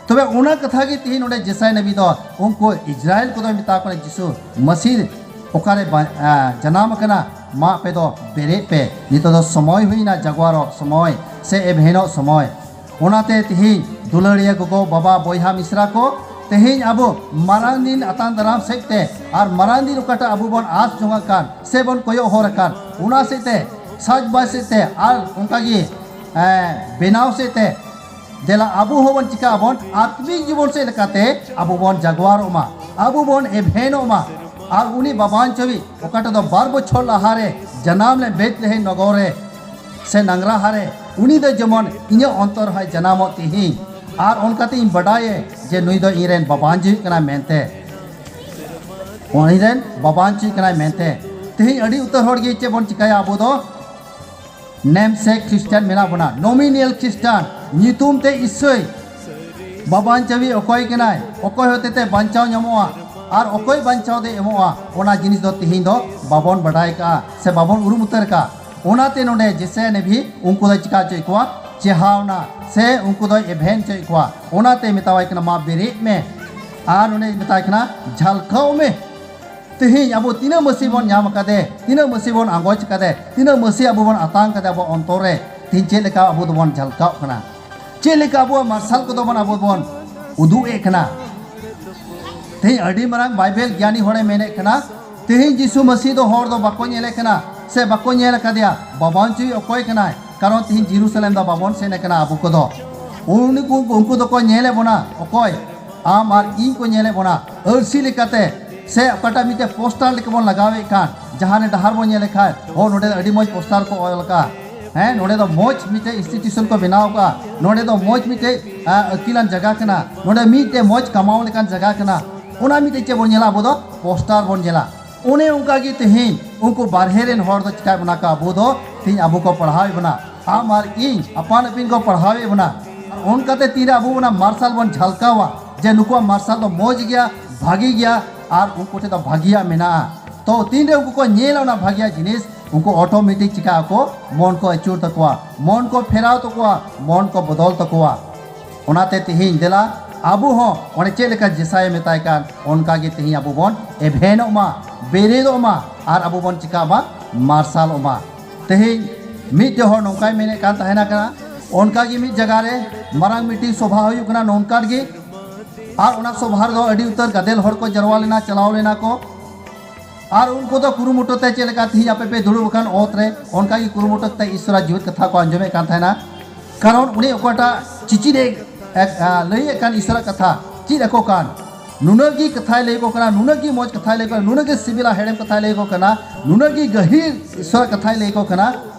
ᱛᱚᱵᱮ ᱚᱱᱟ ᱠᱟᱛᱷᱟ ᱜᱮ ᱛᱤᱦᱤᱧ ᱱᱚᱰᱮ ᱡᱮᱥᱟᱭ ᱱᱟᱵᱤ ᱫᱚ ᱩᱱᱠᱩ ᱤᱥᱨᱟᱭᱮᱞ ᱠᱚᱫᱚᱭ ᱢᱮᱛᱟ ᱠᱚ ᱠᱟᱱᱟ, ᱡᱤᱥᱩ ᱢᱟᱹᱥᱤ ᱚᱠᱟᱨᱮ ᱵᱟ-, ᱟ, ᱡᱟᱱᱟᱢ ᱟᱠᱟᱱᱟ, ᱢᱟ ᱟᱯᱮ ᱫᱚ ᱵᱮᱨᱮᱫ ᱯᱮ, ᱱᱤᱛᱚᱜ ᱫᱚ ᱥᱚᱢᱚᱭ ᱦᱩᱭᱱᱟ, ᱡᱟᱜᱣᱟᱨᱚᱜ ᱥᱚᱢᱚᱭ ᱥᱮ ᱮᱵᱷᱮᱱᱚᱜ ᱥᱚᱢᱚᱭ᱾ ᱚᱱᱟᱛᱮ ᱛᱤᱦᱤᱧ ᱫᱩᱞᱟᱹᱲᱤᱭᱟᱹ ᱜᱚᱜᱚ, ᱵᱟᱵᱟ, ᱵᱚᱭᱦᱟ, ᱢᱤᱥᱨᱟ ᱠᱚ, ᱛᱮᱦᱮᱧ ᱟᱵᱚ ᱢᱟᱨᱟᱝ ᱫᱤᱱ ᱟᱛᱟᱝ ᱫᱟᱨᱟᱢ ᱥᱮᱫ ᱛᱮ ᱟᱨ ᱢᱟᱨᱟᱝ ᱫᱤᱱ ᱚᱠᱟᱴᱟᱜ ᱟᱵᱚ ᱵᱚᱱ ᱟᱸᱥ ᱡᱚᱝ ᱟᱜ ᱠᱟᱱ ᱥᱮ ᱵᱚᱱ ᱠᱚᱭᱚᱜ ᱦᱚᱨ ᱟᱠᱟᱱ, ᱚᱱᱟ ᱥᱮᱫ ᱛᱮ, ᱥᱟᱡᱽᱵᱟᱡᱽ ᱥᱮᱫ ᱛᱮ ᱟᱨ ᱚᱱᱠᱟᱜᱮ, ᱮᱸ, ᱵᱮᱱᱟᱣ ᱥᱮᱫ ᱛᱮ, ᱫᱮᱞᱟ ᱟᱵᱚ ᱦᱚᱸᱵᱚᱱ ᱪᱤᱠᱟᱹᱜ ᱟᱵᱚᱱ, ᱟᱛᱢᱤᱠ ᱡᱤᱵᱚᱱ ᱥᱮᱫ ᱞᱮᱠᱟᱛᱮ ᱟᱵᱚ ᱵᱚᱱ ᱡᱟᱜᱣᱟᱨᱚᱜ ᱢᱟ, ᱟᱵᱚ ᱵᱚᱱ ᱮᱵᱷᱮᱱᱚᱜ ᱢᱟ᱾ ᱟᱨ ᱩᱱᱤ ᱵᱟᱵᱟᱱ ᱪᱟᱹᱣᱤ ᱚᱠᱟᱴᱟᱜ ᱫᱚ ᱵᱟᱨ ᱵᱚᱪᱷᱚᱨ ᱞᱟᱦᱟᱨᱮ ᱡᱟᱱᱟᱢ ᱞᱮᱱ ᱵᱮᱛᱞᱮᱦᱮᱢ ᱱᱚᱜᱚᱨ ᱨᱮ ᱥᱮ ᱱᱟᱝᱜᱽᱨᱟᱦᱟ ᱨᱮ, ᱩᱱᱤ ᱫᱚ ᱡᱮᱢᱚᱱ ᱤᱧᱟᱹᱜ ᱚᱱᱛᱚᱨ ᱦᱚᱸᱭ ᱡᱟᱱᱟᱢᱚᱜ ᱛᱤᱦᱤᱧ, ᱟᱨ ᱚᱱᱠᱟᱛᱮ ᱤᱧ ᱵᱟᱰᱟᱭᱮ ᱡᱮ ᱱᱩᱭ ᱫᱚ ᱤᱧ ᱨᱮᱱ ᱵᱟᱵᱟᱧᱡᱤ ᱠᱟᱱᱟᱭ ᱢᱮᱱᱛᱮ, ᱤᱧ ᱨᱮᱱ ᱵᱟᱵᱟᱧᱡᱤ ᱠᱟᱱᱟᱭ ᱢᱮᱱᱛᱮ᱾ ᱛᱤᱦᱤᱧ ᱟᱹᱰᱤ ᱩᱛᱟᱹᱨ ᱦᱚᱲ ᱜᱮ ᱪᱮᱫ ᱵᱚᱱ ᱪᱤᱠᱟᱹᱭᱟ ᱟᱵᱚ ᱫᱚ? ᱱᱮᱢᱥᱮᱠ ᱠᱷᱨᱤᱥᱴᱟᱱ ᱢᱮᱱᱟᱜ ᱵᱚᱱᱟ, ᱱᱚᱢᱤᱱᱮᱞ ᱠᱷᱨᱤᱥᱴᱟᱱ, ᱧᱩᱛᱩᱢ ᱛᱮ ᱤᱥᱟᱹᱭ᱾ ᱵᱟᱵᱟᱧᱪᱟᱣᱤᱡ ᱚᱠᱚᱭ ᱠᱟᱱᱟᱭ, ᱚᱠᱚᱭ ᱦᱚᱛᱮᱛᱮ ᱵᱟᱧᱪᱟᱣ ᱧᱟᱢᱚᱜᱼᱟ, ᱟᱨ ᱚᱠᱚᱭ ᱵᱟᱧᱪᱟᱣ ᱫᱚᱭ ᱮᱢᱚᱜᱼᱟ, ᱚᱱᱟ ᱡᱤᱱᱤᱥ ᱫᱚ ᱛᱤᱦᱤᱧ ᱫᱚ ᱵᱟᱵᱚᱱ ᱵᱟᱰᱟᱭ ᱠᱟᱜᱼᱟ ᱥᱮ ᱵᱟᱵᱚᱱ ᱩᱨᱩᱢ ᱩᱛᱟᱹᱨ ᱠᱟᱜᱼᱟ᱾ ᱚᱱᱟᱛᱮ ᱱᱚᱰᱮ ᱡᱮᱥᱮ ᱱᱮᱵᱷᱤ ᱩᱱᱠᱩ ᱫᱚᱭ ᱪᱤᱠᱟ ᱦᱚᱪᱚᱭᱮᱫ ᱠᱚᱣᱟ? ᱪᱮᱦᱟᱣᱱᱟ, ᱥᱮ ᱩᱱᱠᱩ ᱫᱚᱭ ᱮᱵᱷᱮᱱ ᱦᱚᱪᱚᱭᱮᱫ ᱠᱚᱣᱟ᱾ ᱚᱱᱟᱛᱮ ᱢᱮᱛᱟᱣᱟᱭ ᱠᱟᱱᱟ, "ᱢᱟ ᱵᱮᱨᱮᱫ ᱢᱮ", ᱟᱨ ᱚᱸᱰᱮ ᱢᱮᱛᱟᱭ ᱠᱟᱱᱟ, "ᱡᱷᱟᱞᱠᱟᱣ ᱢᱮ᱾" ᱛᱮᱦᱮᱧ ᱟᱵᱚ ᱛᱤᱱᱟᱹᱜ ᱢᱟᱹᱥᱤ ᱵᱚᱱ ᱧᱟᱢ ᱟᱠᱟᱫᱮ, ᱛᱤᱱᱟᱹᱜ ᱢᱟᱹᱥᱤ ᱵᱚᱱ ᱟᱸᱜᱚᱪ ᱟᱠᱟᱫᱮ, ᱛᱤᱱᱟᱹᱜ ᱢᱟᱹᱥᱤ ᱟᱵᱚ ᱵᱚᱱ ᱟᱛᱟᱝ ᱟᱠᱟᱫᱮ ᱟᱵᱚ ᱚᱱᱛᱚᱨ ᱨᱮ, ᱛᱮᱦᱮᱧ ᱪᱮᱫ ᱞᱮᱠᱟ ᱟᱵᱚ ᱫᱚᱵᱚᱱ ᱡᱷᱟᱞᱠᱟᱣᱜ ᱠᱟᱱᱟ? ᱪᱮᱫ ᱞᱮᱠᱟ ᱟᱵᱚᱣᱟᱜ ᱢᱟᱨᱥᱟᱞ ᱠᱚᱫᱚ ᱵᱚᱱ ᱟᱵᱚ ᱵᱚᱱ ᱩᱫᱩᱜ ᱮᱫ ᱠᱟᱱᱟ? ᱛᱮᱦᱮᱧ ᱟᱹᱰᱤ ᱢᱟᱨᱟᱝ ᱵᱟᱭᱵᱮᱞ ᱜᱮᱭᱟᱱᱤ ᱦᱚᱲᱮ ᱢᱮᱱᱮᱫ ᱠᱟᱱᱟ, ᱛᱮᱦᱮᱧ ᱡᱤᱥᱩ ᱢᱟᱹᱥᱤ ᱫᱚ ᱦᱚᱲ ᱫᱚ ᱵᱟᱠᱚ ᱧᱮᱞᱮ ᱠᱟᱱᱟ ᱥᱮ ᱵᱟᱠᱚ ᱧᱮᱞ ᱟᱠᱟᱫᱮᱭᱟ᱾ ᱵᱟᱵᱟᱧᱪᱩᱭ ᱚᱠᱚᱭ ᱠᱟᱱᱟᱭ? ᱠᱟᱨᱚᱱ ᱛᱮᱦᱮᱧ ᱡᱮᱨᱩᱥᱟᱞᱮᱢ ᱫᱚ ᱵᱟᱵᱚᱱ ᱥᱮᱱ ᱟᱠᱟᱱᱟ ᱟᱵᱚ ᱠᱚᱫᱚ᱾ ᱩᱱᱠᱩ, ᱩᱱᱠᱩ ᱫᱚᱠᱚ ᱧᱮᱞᱮᱫ ᱵᱚᱱᱟ᱾ ᱚᱠᱚᱭ? ᱟᱢ ᱟᱨ ᱤᱧ ᱠᱚ ᱧᱮᱞᱮᱫ ᱵᱚᱱᱟ ᱟᱹᱨᱥᱤ ᱞᱮᱠᱟᱛᱮ, ᱥᱮ ᱚᱠᱟᱴᱟᱜ ᱢᱤᱫᱴᱮᱡ ᱯᱳᱥᱴᱟᱨ ᱞᱮᱠᱟ ᱵᱚᱱ ᱞᱟᱜᱟᱣᱮᱫ ᱠᱟᱱ, ᱡᱟᱦᱟᱸ ᱨᱮ ᱰᱟᱦᱟᱨ ᱵᱚᱱ ᱧᱮᱞᱮᱫ ᱠᱷᱟᱱ, ᱦᱚᱸ, ᱱᱚᱰᱮ ᱫᱚ ᱟᱹᱰᱤ ᱢᱚᱡᱽ ᱯᱳᱥᱴᱟᱨ ᱠᱚ ᱚᱞ ᱟᱠᱟᱫᱼᱟ᱾ ᱦᱮᱸ, ᱱᱚᱰᱮ ᱫᱚ ᱢᱚᱡᱽ ᱢᱤᱫᱴᱮᱡ ᱤᱱᱥᱴᱤᱴᱤᱭᱩᱥᱚᱱ ᱠᱚ ᱵᱮᱱᱟᱣ ᱟᱠᱟᱫᱼᱟ, ᱱᱚᱰᱮ ᱫᱚ ᱢᱚᱡᱽ ᱢᱤᱫᱴᱮᱡ, ᱟ, ᱟᱹᱠᱤᱞᱟᱱ ᱡᱟᱭᱜᱟ ᱠᱟᱱᱟ, ᱱᱚᱰᱮ ᱢᱤᱫᱴᱮᱡ ᱢᱚᱡᱽ ᱠᱟᱢᱟᱣ ᱞᱮᱠᱟᱱ ᱡᱟᱭᱜᱟ ᱠᱟᱱᱟ᱾ ᱚᱱᱟ ᱢᱤᱫᱴᱮᱡ ᱪᱮᱫ ᱵᱚᱱ ᱧᱮᱞᱟ? ᱟᱵᱚ ᱫᱚ ᱯᱳᱥᱴᱟᱨ ᱵᱚᱱ ᱧᱮᱞᱟ᱾ ᱚᱱᱮ ᱚᱱᱠᱟ ᱜᱮ ᱛᱮᱦᱮᱧ ᱩᱱᱠᱩ ᱵᱟᱨᱦᱮ ᱨᱮᱱ ᱦᱚᱲ ᱫᱚ ᱪᱤᱠᱟᱹᱭᱮᱫ ᱵᱚᱱᱟ ᱠᱚ? ᱟᱵᱚ ᱫᱚ ᱛᱮᱦᱮᱧ ᱟᱵᱚ ᱠᱚ ᱯᱟᱲᱦᱟᱣᱮᱫ ᱵᱚᱱᱟ᱾ ᱟᱢ ᱟᱨ ᱤᱧ ᱟᱯᱟᱱ ᱟᱹᱯᱤᱱ ᱠᱚ ᱯᱟᱲᱦᱟᱣᱮᱫ ᱵᱚᱱᱟ᱾ ᱟᱨ ᱚᱱᱠᱟᱛᱮ ᱛᱤᱱᱨᱮ ᱟᱵᱚ ᱚᱱᱟ ᱢᱟᱨᱥᱟᱞ ᱵᱚᱱ ᱡᱷᱟᱞᱠᱟᱣᱟ ᱡᱮ ᱱᱩᱠᱩᱣᱟᱜ ᱢᱟᱨᱥᱟᱞ ᱫᱚ ᱢᱚᱡᱽ ᱜᱮᱭᱟ, ᱵᱷᱟᱹᱜᱤ ᱜᱮᱭᱟ, ᱟᱨ ᱩᱱᱠᱩ ᱴᱷᱮᱱ ᱫᱚ ᱵᱷᱟᱹᱜᱤᱭᱟᱜ ᱢᱮᱱᱟᱜᱼᱟ, ᱛᱚ ᱛᱤᱱᱨᱮ ᱩᱱᱠᱩ ᱠᱚ ᱧᱮᱞᱟ ᱚᱱᱟ ᱵᱷᱟᱹᱜᱤᱭᱟᱜ ᱡᱤᱱᱤᱥ, ᱩᱱᱠᱩ ᱚᱴᱳᱢᱮᱴᱤᱠ ᱪᱤᱠᱟᱹᱜ ᱟᱠᱚ? ᱢᱚᱱ ᱠᱚ ᱟᱹᱪᱩᱨ ᱛᱟᱠᱚᱣᱟ, ᱢᱚᱱ ᱠᱚ ᱯᱷᱮᱨᱟᱣ ᱛᱟᱠᱚᱣᱟ, ᱢᱚᱱ ᱠᱚ ᱵᱚᱫᱚᱞ ᱛᱟᱠᱚᱣᱟ᱾ ᱚᱱᱟᱛᱮ ᱛᱮᱦᱮᱧ ᱫᱮᱞᱟ ᱟᱵᱚ ᱦᱚᱸ ᱚᱸᱰᱮ ᱪᱮᱫ ᱞᱮᱠᱟ ᱡᱮᱥᱟᱭᱮ ᱢᱮᱛᱟᱭ ᱠᱟᱱ, ᱚᱱᱠᱟ ᱜᱮ ᱛᱮᱦᱮᱧ ᱟᱵᱚ ᱵᱚᱱ ᱮᱵᱷᱮᱱᱚᱜ ᱢᱟ, ᱵᱮᱨᱮᱫᱚᱜ ᱢᱟ, ᱟᱨ ᱟᱵᱚ ᱵᱚᱱ ᱪᱤᱠᱟᱹᱜ ᱢᱟ? ᱢᱟᱨᱥᱟᱞᱚᱜ ᱢᱟ᱾ ᱛᱮᱦᱮᱧ ᱢᱤᱫᱴᱮᱡ ᱦᱚᱲ ᱱᱚᱝᱠᱟᱭ ᱢᱮᱱᱮᱫ ᱠᱟᱱ ᱛᱟᱦᱮᱱᱟ ᱠᱟᱱᱟ, ᱚᱱᱠᱟ ᱜᱮ ᱢᱤᱫ ᱡᱟᱭᱜᱟ ᱨᱮ ᱢᱟᱨᱟᱝ ᱢᱤᱴᱤᱝ ᱥᱚᱵᱷᱟ ᱦᱩᱭᱩᱜ ᱠᱟᱱᱟ ᱱᱚᱝᱠᱟ ᱜᱮ, ᱟᱨ ᱚᱱᱟ ᱥᱚᱵᱷᱟ ᱨᱮᱫᱚ ᱟᱹᱰᱤ ᱩᱛᱟᱹᱨ ᱜᱟᱫᱮᱞ ᱦᱚᱲ ᱠᱚ ᱡᱟᱨᱣᱟ ᱞᱮᱱᱟ, ᱪᱟᱞᱟᱣ ᱞᱮᱱᱟ ᱠᱚ᱾ ᱟᱨ ᱩᱱᱠᱩ ᱫᱚ ᱠᱩᱨᱩᱢᱩᱴᱩ ᱛᱮ ᱪᱮᱫ ᱞᱮᱠᱟ ᱛᱮᱦᱤᱧ ᱟᱯᱮ ᱯᱮ ᱫᱩᱲᱩᱵ ᱟᱠᱟᱱ ᱚᱛ ᱨᱮ, ᱚᱱᱠᱟ ᱜᱮ ᱠᱩᱨᱩᱢᱩᱴᱩ ᱠᱟᱛᱮ ᱤᱥᱚᱨᱟᱜ ᱡᱤᱣᱮᱫ ᱠᱟᱛᱷᱟ ᱠᱚ ᱟᱸᱡᱚᱢᱮᱫ ᱠᱟᱱ ᱛᱟᱦᱮᱱᱟ᱾ ᱠᱟᱨᱚᱱ ᱩᱱᱤ ᱚᱠᱚᱭᱴᱟᱜ ᱪᱤᱪᱤᱫ ᱮ, ᱮ, ᱟ, ᱞᱟᱹᱭᱮᱫ ᱠᱟᱱ ᱤᱥᱚᱨᱟᱜ ᱠᱟᱛᱷᱟ, ᱪᱮᱫ ᱟᱠᱚ ᱠᱟᱱ, ᱱᱩᱱᱟᱹᱜ ᱜᱮ ᱠᱟᱛᱷᱟᱭ ᱞᱟᱹᱭ ᱟᱠᱚ ᱠᱟᱱᱟ, ᱱᱩᱱᱟᱹᱜ ᱜᱮ ᱢᱚᱡᱽ ᱠᱟᱛᱷᱟᱭ ᱞᱟᱹᱭ ᱟᱠᱚ ᱠᱟᱱᱟ, ᱱᱩᱱᱟᱹᱜ ᱜᱮ ᱥᱤᱵᱤᱞᱟ ᱦᱮᱲᱮᱢ ᱠᱟᱛᱷᱟᱭ ᱞᱟᱹᱭ ᱟᱠᱚ ᱠᱟᱱᱟ, ᱱᱩᱱᱟᱹᱜ ᱜᱮ ᱜᱟᱹᱦᱤᱨ ᱤᱥᱚᱨᱟᱜ ᱠᱟᱛᱷᱟᱭ ᱞᱟᱹᱭ ᱟᱠᱚ ᱠᱟᱱᱟ,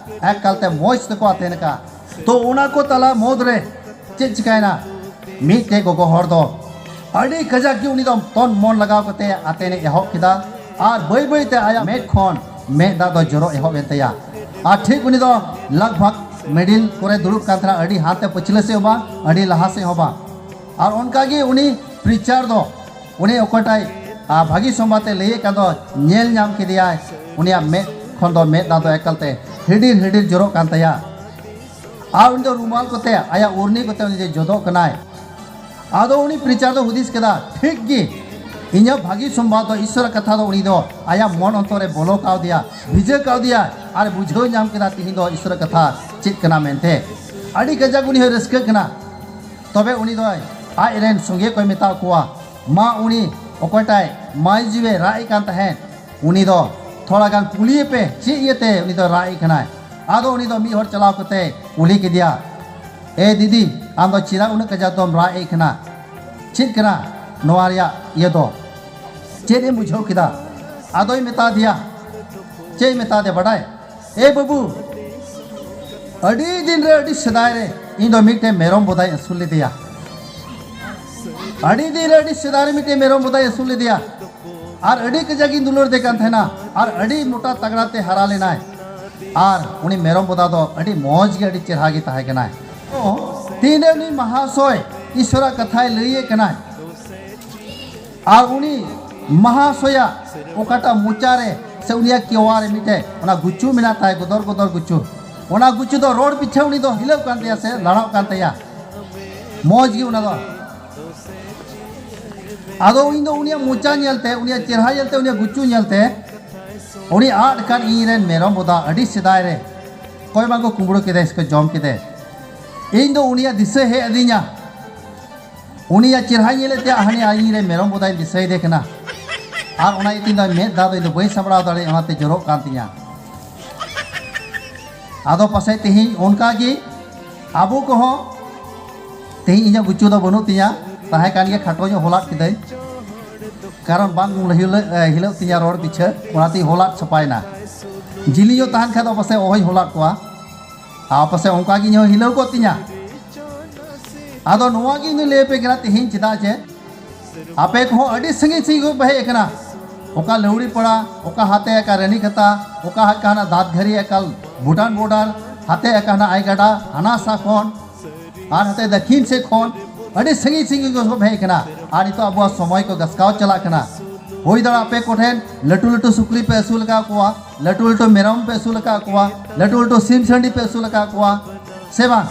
ᱮᱠᱟᱞᱛᱮ ᱢᱚᱡᱽ ᱛᱮᱠᱚ ᱟᱛᱮᱱ ᱟᱠᱟᱫ᱾ ᱛᱚ ᱚᱱᱟ ᱠᱚ ᱛᱟᱞᱟ ᱢᱩᱫᱽ ᱨᱮ ᱪᱮᱫ ᱪᱤᱠᱟᱭᱮᱱᱟ? ᱢᱤᱫᱴᱮᱡ ᱜᱚᱜᱚ ᱦᱚᱲ ᱫᱚ ᱟᱹᱰᱤ ᱠᱟᱡᱟᱠ ᱜᱮ ᱩᱱᱤ ᱫᱚ ᱛᱚᱱ ᱢᱚᱱ ᱞᱟᱜᱟᱣ ᱠᱟᱛᱮ ᱟᱛᱮᱱ ᱮ ᱮᱦᱚᱵ ᱠᱮᱫᱟ᱾ ᱟᱨ ᱵᱟᱹᱭ ᱵᱟᱹᱭ ᱛᱮ ᱟᱭᱟᱜ ᱢᱮᱫ ᱠᱷᱚᱱ ᱢᱮᱫ ᱫᱟᱜ ᱫᱚ ᱡᱚᱨᱚ ᱮᱦᱚᱵ ᱮᱱ ᱛᱟᱭᱟ᱾ ᱟᱨ ᱴᱷᱤᱠ ᱩᱱᱤ ᱫᱚ ᱞᱟᱜᱽ ᱵᱷᱟᱜᱽ ᱢᱤᱰᱤᱞ ᱠᱚᱨᱮ ᱫᱩᱲᱩᱵ ᱠᱟᱱ ᱛᱟᱦᱮᱱᱟ, ᱟᱹᱰᱤ ᱦᱟᱱᱛᱮ ᱯᱟᱹᱪᱷᱞᱟᱹ ᱥᱮᱫ ᱦᱚᱸ ᱵᱟᱝ, ᱟᱹᱰᱤ ᱞᱟᱦᱟ ᱥᱮᱫ ᱦᱚᱸ ᱵᱟᱝ᱾ ᱟᱨ ᱚᱱᱠᱟ ᱜᱮ ᱩᱱᱤ ᱯᱨᱤᱪᱟᱨ ᱫᱚ, ᱩᱱᱤ ᱚᱠᱚᱭᱴᱟᱭ ᱵᱷᱟᱹᱜᱤ ᱥᱚᱢᱵᱟᱫ ᱮ ᱞᱟᱹᱭᱮᱫ ᱠᱟᱱ ᱫᱚ, ᱧᱮᱞ ᱧᱟᱢ ᱠᱮᱫᱮᱭᱟᱭ, ᱩᱱᱤᱭᱟᱜ ᱢᱮᱫ ᱠᱷᱚᱱ ᱫᱚ ᱢᱮᱫ ᱫᱟᱜ ᱫᱚ ᱮᱠᱟᱞ ᱛᱮ ᱦᱤᱰᱤᱨ ᱦᱤᱰᱤᱨ ᱡᱚᱨᱚᱜ ᱠᱟᱱ ᱛᱟᱭᱟ᱾ ᱟᱨ ᱩᱱᱤ ᱫᱚ ᱨᱩᱢᱟᱞ ᱠᱚᱛᱮ, ᱟᱭᱟᱜ ᱩᱨᱱᱤ ᱠᱚᱛᱮ ᱩᱱᱤ ᱫᱚᱭ ᱡᱚᱫᱚᱜ ᱠᱟᱱᱟᱭ᱾ ᱟᱫᱚ ᱩᱱᱤ ᱯᱨᱤᱪᱟᱨ ᱫᱚ ᱦᱩᱫᱤᱥ ᱠᱮᱫᱟ, ᱴᱷᱤᱠ ᱜᱮ, ᱤᱧᱟᱹᱜ ᱵᱷᱟᱹᱜᱤ ᱥᱚᱢᱵᱟᱫ ᱫᱚ, ᱤᱥᱥᱚᱨᱟᱜ ᱠᱟᱛᱷᱟ ᱫᱚ ᱩᱱᱤ ᱫᱚ ᱟᱭᱟᱜ ᱢᱚᱱ ᱚᱱᱛᱚᱨ ᱨᱮ ᱵᱚᱞᱚ ᱠᱟᱣᱫᱮᱭᱟ, ᱵᱷᱤᱡᱟᱹ ᱠᱟᱣᱫᱮᱭᱟ᱾ ᱟᱨ ᱵᱩᱡᱷᱟᱹᱣ ᱧᱟᱢ ᱠᱮᱫᱟ ᱛᱤᱦᱤᱧ ᱫᱚ ᱤᱥᱥᱚᱨᱟᱜ ᱠᱟᱛᱷᱟ ᱪᱮᱫ ᱠᱟᱱᱟ ᱢᱮᱱᱛᱮ᱾ ᱟᱹᱰᱤ ᱠᱟᱡᱟᱠ ᱩᱱᱤ ᱦᱚᱸᱭ ᱨᱟᱹᱥᱠᱟᱹᱜ ᱠᱟᱱᱟ᱾ ᱛᱚᱵᱮ ᱩᱱᱤ ᱫᱚ ᱟᱡ ᱨᱮᱱ ᱥᱚᱸᱜᱮ ᱠᱚᱭ ᱢᱮᱛᱟᱣ ᱠᱚᱣᱟ, ᱢᱟ ᱩᱱᱤ ᱚᱠᱚᱭᱴᱟᱭ ᱢᱟᱹᱭ ᱡᱤᱣᱮ ᱨᱟᱜ ᱮᱫ ᱠᱟᱱ ᱛᱟᱦᱮᱸᱫ, ᱩᱱᱤ ᱫᱚ ᱛᱷᱚᱲᱟ ᱜᱟᱱ ᱠᱩᱞᱤᱭᱮ ᱯᱮ, ᱪᱮᱫ ᱤᱭᱟᱹᱛᱮ ᱩᱱᱤ ᱫᱚ ᱨᱟᱜ ᱮᱫ ᱠᱟᱱᱟᱭ᱾ ᱟᱫᱚ ᱩᱱᱤ ᱫᱚ ᱢᱤᱫ ᱦᱚᱲ ᱪᱟᱞᱟᱣ ᱠᱟᱛᱮ ᱠᱩᱞᱤ ᱠᱮᱫᱮᱭᱟ, ᱮ ᱫᱤᱫᱤ, ᱟᱢ ᱫᱚ ᱪᱮᱫᱟᱜ ᱩᱱᱟᱹᱜ ᱠᱟᱡᱟᱠ ᱫᱚᱢ ᱨᱟᱜ ᱮᱫ ᱠᱟᱱᱟ? ᱪᱮᱫ ᱠᱟᱱᱟ ᱱᱚᱣᱟ ᱨᱮᱭᱟᱜ ᱤᱭᱟᱹ ᱫᱚ? ᱪᱮᱫ ᱮᱢ ᱵᱩᱡᱷᱟᱹᱣ ᱠᱮᱫᱟ? ᱟᱫᱚᱭ ᱢᱮᱛᱟ ᱫᱮᱭᱟ, ᱪᱮᱫ ᱮ ᱢᱮᱛᱟ ᱫᱮᱭᱟ ᱵᱟᱰᱟᱭ? ᱮ ᱵᱟᱹᱵᱩ, ᱟᱹᱰᱤ ᱫᱤᱱ ᱨᱮ, ᱟᱹᱰᱤ ᱥᱮᱫᱟᱭ ᱨᱮ ᱤᱧ ᱫᱚ ᱢᱤᱫᱴᱮᱱ ᱢᱮᱨᱚᱢ ᱵᱚᱫᱟᱧ ᱟᱹᱥᱩᱞ ᱞᱮᱫᱮᱭᱟ᱾ ᱟᱹᱰᱤ ᱫᱤᱱ ᱨᱮ, ᱟᱹᱰᱤ ᱥᱮᱫᱟᱭ ᱨᱮ ᱢᱤᱫᱴᱮᱱ ᱢᱮᱨᱚᱢ ᱵᱚᱫᱟᱧ ᱟᱹᱥᱩᱞ ᱞᱮᱫᱮᱭᱟ᱾ ᱟᱨ ᱟᱹᱰᱤ ᱠᱟᱡᱟᱠ ᱤᱧ ᱫᱩᱞᱟᱹᱲ ᱫᱮ ᱠᱟᱱ ᱛᱟᱦᱮᱱᱟ᱾ ᱟᱨ ᱟᱹᱰᱤ ᱢᱚᱴᱟ ᱛᱟᱜᱲᱟ ᱛᱮ ᱦᱟᱨᱟ ᱞᱮᱱᱟᱭ᱾ ᱟᱨ ᱩᱱᱤ ᱢᱮᱨᱚᱢ ᱵᱚᱫᱟ ᱫᱚ ᱟᱹᱰᱤ ᱢᱚᱡᱽ ᱜᱮ, ᱟᱹᱰᱤ ᱪᱮᱦᱨᱟ ᱜᱮ ᱛᱟᱦᱮᱸ ᱠᱟᱱᱟᱭ᱾ ᱛᱤᱱᱨᱮ ᱩᱱᱤ ᱢᱟᱦᱟᱥᱚᱭ ᱤᱥᱚᱨᱟᱜ ᱠᱟᱛᱷᱟᱭ ᱞᱟᱹᱭᱮᱫ ᱠᱟᱱᱟᱭ, ᱟᱨ ᱩᱱᱤ ᱢᱟᱦᱟᱥᱚᱭᱟᱜ ᱚᱠᱟᱴᱟᱜ ᱢᱚᱪᱟ ᱨᱮ ᱥᱮ ᱩᱱᱤᱭᱟᱜ ᱠᱮᱣᱟ ᱨᱮ ᱢᱤᱫᱴᱮᱡ ᱚᱱᱟ ᱜᱩᱪᱩ ᱢᱮᱱᱟᱜ ᱛᱟᱭ, ᱜᱚᱫᱚᱨ ᱜᱚᱫᱚᱨ ᱜᱩᱪᱩ, ᱚᱱᱟ ᱜᱩᱪᱩ ᱫᱚ ᱨᱚᱲ ᱯᱤᱪᱷᱟᱹ ᱩᱱᱤ ᱫᱚ ᱦᱤᱞᱟᱹᱜ ᱠᱟᱱ ᱛᱟᱭᱟ ᱥᱮ ᱞᱟᱲᱟᱜ ᱠᱟᱱ ᱛᱟᱭᱟ᱾ ᱢᱚᱡᱽ ᱜᱮ ᱚᱱᱟ ᱫᱚ᱾ ᱟᱫᱚ ᱤᱧ ᱫᱚ ᱩᱱᱤᱭᱟᱜ ᱢᱚᱪᱟ ᱧᱮᱞᱛᱮ, ᱩᱱᱤᱭᱟᱜ ᱪᱮᱦᱨᱟ ᱧᱮᱞᱛᱮ, ᱩᱱᱤᱭᱟᱜ ᱜᱩᱪᱩ ᱧᱮᱞᱛᱮ, ᱩᱱᱤ ᱟᱫ ᱠᱟᱱ ᱤᱧ ᱨᱮᱱ ᱢᱮᱨᱚᱢ ᱵᱚᱫᱟ ᱟᱹᱰᱤ ᱥᱮᱫᱟᱭ ᱨᱮ ᱚᱠᱚᱭ ᱵᱟᱝ ᱠᱚ ᱠᱩᱢᱵᱽᱲᱩ ᱠᱮᱫᱮ ᱥᱮ ᱠᱚ ᱡᱚᱢ ᱠᱮᱫᱮ, ᱤᱧ ᱫᱚ ᱩᱱᱤᱭᱟᱜ ᱫᱤᱥᱟᱹ ᱦᱮᱡ ᱟᱹᱫᱤᱧᱟ᱾ ᱩᱱᱤᱭᱟᱜ ᱪᱮᱦᱨᱟᱧ ᱧᱮᱞᱮᱫ ᱛᱮ ᱦᱟᱹᱱᱤ ᱤᱧ ᱨᱮᱱ ᱢᱮᱨᱚᱢ ᱵᱚᱫᱟᱧ ᱫᱤᱥᱟᱹᱭᱮᱫᱮ ᱠᱟᱱᱟ᱾ ᱟᱨ ᱚᱱᱟ ᱤᱭᱟᱹᱛᱮ ᱤᱧ ᱫᱚ ᱢᱮᱫ ᱫᱟᱜ ᱫᱚ ᱤᱧ ᱫᱚ ᱵᱟᱹᱧ ᱥᱟᱢᱵᱲᱟᱣ ᱫᱟᱲᱮᱭᱟᱜᱼᱟ, ᱚᱱᱟᱛᱮ ᱡᱚᱨᱚᱜ ᱠᱟᱱ ᱛᱤᱧᱟ᱾ ᱟᱫᱚ ᱯᱟᱥᱮᱡ ᱛᱮᱦᱮᱧ ᱚᱱᱠᱟ ᱜᱮ ᱟᱵᱚ ᱠᱚᱦᱚᱸ, ᱛᱮᱦᱮᱧ ᱤᱧᱟᱹᱜ ᱜᱩᱪᱩ ᱫᱚ ᱵᱟᱹᱱᱩᱜ ᱛᱤᱧᱟ, ᱛᱟᱦᱮᱸ ᱠᱟᱱ ᱜᱮᱭᱟ, ᱠᱷᱟᱴᱚ ᱧᱚᱜ ᱦᱚᱞᱟᱫ ᱠᱤᱫᱟᱹᱧ, ᱠᱟᱨᱚᱱ ᱵᱟᱝ ᱦᱤᱞᱟᱹᱜ, ᱦᱤᱞᱟᱹᱜ ᱛᱤᱧᱟ ᱨᱚᱲ ᱯᱤᱪᱷᱟᱹ, ᱚᱱᱟᱛᱮᱧ ᱦᱚᱞᱟᱫ ᱥᱟᱯᱷᱟᱭᱮᱱᱟ᱾ ᱡᱤᱞᱤᱧ ᱧᱚᱜ ᱛᱟᱦᱮᱱ ᱠᱷᱟᱡ ᱫᱚ ᱯᱟᱥᱮᱡ ᱚᱦᱚᱧ ᱦᱚᱞᱟᱫ ᱠᱚᱣᱟ᱾ ᱟᱨ ᱯᱟᱥᱮᱡ ᱚᱱᱠᱟ ᱜᱮ ᱤᱧ ᱦᱚᱸ ᱦᱤᱞᱟᱹᱣ ᱠᱚᱜ ᱛᱤᱧᱟ᱾ ᱟᱫᱚ ᱱᱚᱣᱟ ᱜᱮ ᱤᱧ ᱫᱚᱧ ᱞᱟᱹᱭ ᱟᱯᱮ ᱠᱟᱱᱟ ᱛᱮᱦᱮᱧ, ᱪᱮᱫᱟᱜ ᱡᱮ ᱟᱯᱮ ᱠᱚᱦᱚᱸ ᱟᱹᱰᱤ ᱥᱟᱺᱜᱤᱧ ᱥᱟᱺᱜᱤᱧ ᱠᱷᱚᱱ ᱯᱮ ᱦᱮᱡ ᱟᱠᱟᱱᱟ᱾ ᱚᱠᱟ ᱞᱟᱹᱣᱲᱤ ᱯᱟᱲᱟ, ᱚᱠᱟ ᱦᱟᱛᱮ ᱟᱠᱟ ᱨᱟᱱᱤ ᱠᱷᱟᱛᱟ, ᱚᱠᱟ ᱦᱟᱛ ᱠᱟᱱᱟ ᱫᱟᱸᱛ ᱜᱷᱟᱹᱨᱤ ᱟᱠᱟᱞ ᱵᱷᱩᱴᱟᱱ ᱵᱚᱨᱰᱟᱨ, ᱦᱟᱛᱮ ᱟᱠᱟᱱᱟ ᱟᱭ ᱜᱟᱰᱟ ᱦᱟᱱᱟ ᱥᱟ ᱠᱷᱚᱱ, ᱟᱨ ᱦᱟᱛᱮ ᱫᱟᱹᱠᱷᱤᱱ ᱥᱮᱫ ᱠᱷᱚᱱ ᱟᱹᱰᱤ ᱥᱟᱺᱜᱤᱧ ᱥᱟᱺᱜᱤᱧ ᱠᱷᱚᱱ ᱦᱮᱡ ᱟᱠᱟᱱᱟ᱾ ᱟᱨ ᱱᱤᱛᱚᱜ ᱟᱵᱚᱣᱟᱜ ᱥᱚᱢᱚᱭ ᱠᱚ ᱜᱟᱥᱠᱟᱣ ᱪᱟᱞᱟᱜ ᱠᱟᱱᱟ᱾ ᱦᱩᱭ ᱫᱟᱲᱮᱭᱟᱜᱼᱟ ᱟᱯᱮ ᱠᱚᱴᱷᱮᱱ ᱞᱟᱹᱴᱩ ᱞᱟᱹᱴᱩ ᱥᱩᱠᱨᱤ ᱯᱮ ᱟᱹᱥᱩᱞ ᱟᱠᱟᱫ ᱠᱚᱣᱟ, ᱞᱟᱹᱴᱩ ᱞᱟᱹᱴᱩ ᱢᱮᱨᱚᱢ ᱯᱮ ᱟᱹᱥᱩᱞ ᱟᱠᱟᱫ ᱠᱚᱣᱟ, ᱞᱟᱹᱴᱩ ᱞᱟᱹᱴᱩ ᱥᱤᱢ ᱥᱟᱺᱰᱤ ᱯᱮ ᱟᱹᱥᱩᱞ ᱟᱠᱟᱫ ᱠᱚᱣᱟ ᱥᱮ ᱵᱟᱝ?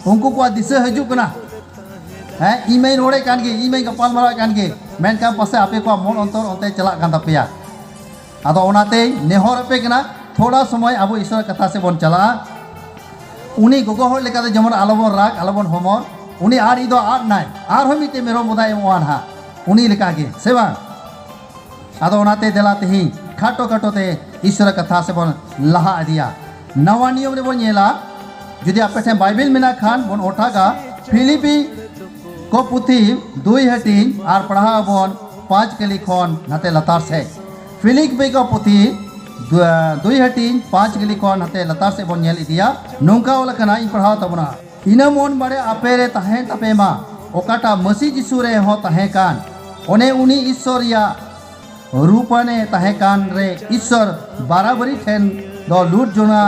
ᱩᱱᱠᱩ ᱠᱚᱣᱟᱜ ᱫᱤᱥᱟᱹ ᱦᱤᱡᱩᱜ ᱠᱟᱱᱟ᱾ ᱦᱮᱸ, ᱤᱧ ᱢᱟᱧ ᱨᱚᱲᱮᱫ ᱠᱟᱱ ᱜᱮ, ᱤᱧ ᱢᱟᱧ ᱜᱟᱯᱟᱞ ᱢᱟᱨᱟᱣᱮᱫ ᱠᱟᱱ ᱜᱮ, ᱢᱮᱱᱠᱷᱟᱱ ᱯᱟᱥᱮ ᱟᱯᱮ ᱠᱚᱣᱟᱜ ᱢᱚᱱ ᱚᱱᱛᱚᱨ ᱚᱱᱛᱮ ᱪᱟᱞᱟᱜ ᱠᱟᱱ ᱛᱟᱯᱮᱭᱟ᱾ ᱟᱫᱚ ᱚᱱᱟᱛᱮᱧ ᱱᱮᱦᱚᱨ ᱟᱯᱮ ᱠᱟᱱᱟ, ᱛᱷᱚᱲᱟ ᱥᱚᱢᱚᱭ ᱟᱵᱚ ᱤᱥᱚᱨ ᱠᱟᱛᱷᱟ ᱥᱮᱫ ᱵᱚᱱ ᱪᱟᱞᱟᱜᱼᱟ᱾ ᱩᱱᱤ ᱜᱚᱜᱚ ᱦᱚᱲ ᱞᱮᱠᱟᱛᱮ ᱡᱮᱢᱚᱱ ᱟᱞᱚᱵᱚᱱ ᱨᱟᱜᱽ, ᱟᱞᱚᱵᱚᱱ ᱦᱚᱢᱚᱨ᱾ ᱩᱱᱤ ᱟᱨ ᱤᱧ ᱫᱚ ᱟᱫ ᱱᱟᱭ, ᱟᱨᱦᱚᱸ ᱢᱤᱫᱴᱮᱱ ᱢᱮᱨᱚᱢ ᱵᱚᱫᱟᱭ ᱮᱢᱚᱜᱼᱟ ᱱᱟᱦᱟᱜ, ᱩᱱᱤ ᱞᱮᱠᱟᱜᱮ, ᱥᱮ ᱵᱟᱝ? ᱟᱫᱚ ᱚᱱᱟᱛᱮ ᱫᱮᱞᱟ ᱛᱮᱦᱮᱧ ᱠᱷᱟᱴᱚ ᱠᱷᱟᱴᱚ ᱛᱮ ᱤᱥᱚᱨ ᱠᱟᱛᱷᱟ ᱥᱮᱫ ᱵᱚᱱ ᱞᱟᱦᱟ ᱤᱫᱤᱭᱟ᱾ ᱱᱟᱣᱟ ᱱᱤᱭᱚᱢ ᱨᱮᱵᱚᱱ ᱧᱮᱞᱟ, ᱡᱩᱫᱤ ᱟᱯᱮ ᱴᱷᱮᱱ ᱵᱟᱭᱵᱮᱞ ᱢᱮᱱᱟᱜ ᱠᱷᱟᱱ ᱵᱚᱱ ᱚᱴᱟᱜᱟ, ᱯᱷᱤᱞᱤᱯᱤ ᱠᱚ ᱯᱩᱛᱷᱤ ᱫᱩᱭ ᱦᱟᱹᱴᱤᱧ ᱟᱨ ᱯᱟᱲᱦᱟᱣ ᱟᱵᱚᱱ ᱯᱟᱸᱪ ᱠᱟᱹᱞᱤ ᱠᱷᱚᱱ ᱱᱟᱛᱮ ᱞᱟᱛᱟᱨ ᱥᱮᱫ᱾ ᱯᱷᱤᱞᱤᱯᱤ ᱠᱚ ᱯᱩᱛᱷᱤ ᱫᱩ-, ᱫᱩᱭ ᱦᱟᱹᱴᱤᱧ ᱯᱟᱸᱪ ᱠᱟᱹᱞᱤ ᱠᱷᱚᱱ ᱱᱟᱛᱮ ᱞᱟᱛᱟᱨ ᱥᱮᱫ ᱵᱚᱱ ᱧᱮᱞ ᱤᱫᱤᱭᱟ᱾ ᱱᱚᱝᱠᱟ ᱚᱞ ᱟᱠᱟᱱᱟ, ᱤᱧ ᱯᱟᱲᱦᱟᱣ ᱛᱟᱵᱚᱱᱟ᱾ ᱤᱱᱟᱹ ᱢᱚᱱ ᱵᱟᱲᱮ ᱟᱯᱮ ᱨᱮ ᱛᱟᱦᱮᱸ ᱛᱟᱯᱮ ᱢᱟ, ᱚᱠᱟᱴᱟᱜ ᱢᱟᱹᱥᱤ ᱡᱤᱥᱩ ᱨᱮ ᱦᱚᱸ ᱛᱟᱦᱮᱸ ᱠᱟᱱ᱾ ᱚᱱᱮ ᱩᱱᱤ ᱤᱥᱥᱚᱨ ᱨᱮᱭᱟᱜ ᱨᱩᱯᱟᱱᱮ ᱛᱟᱦᱮᱸ ᱠᱟᱱ ᱨᱮ ᱤᱥᱥᱚᱨ ᱵᱟᱨᱟᱵᱟᱨᱤ ᱴᱷᱮᱱ ᱫᱚ ᱞᱩᱴ ᱡᱚᱱᱟ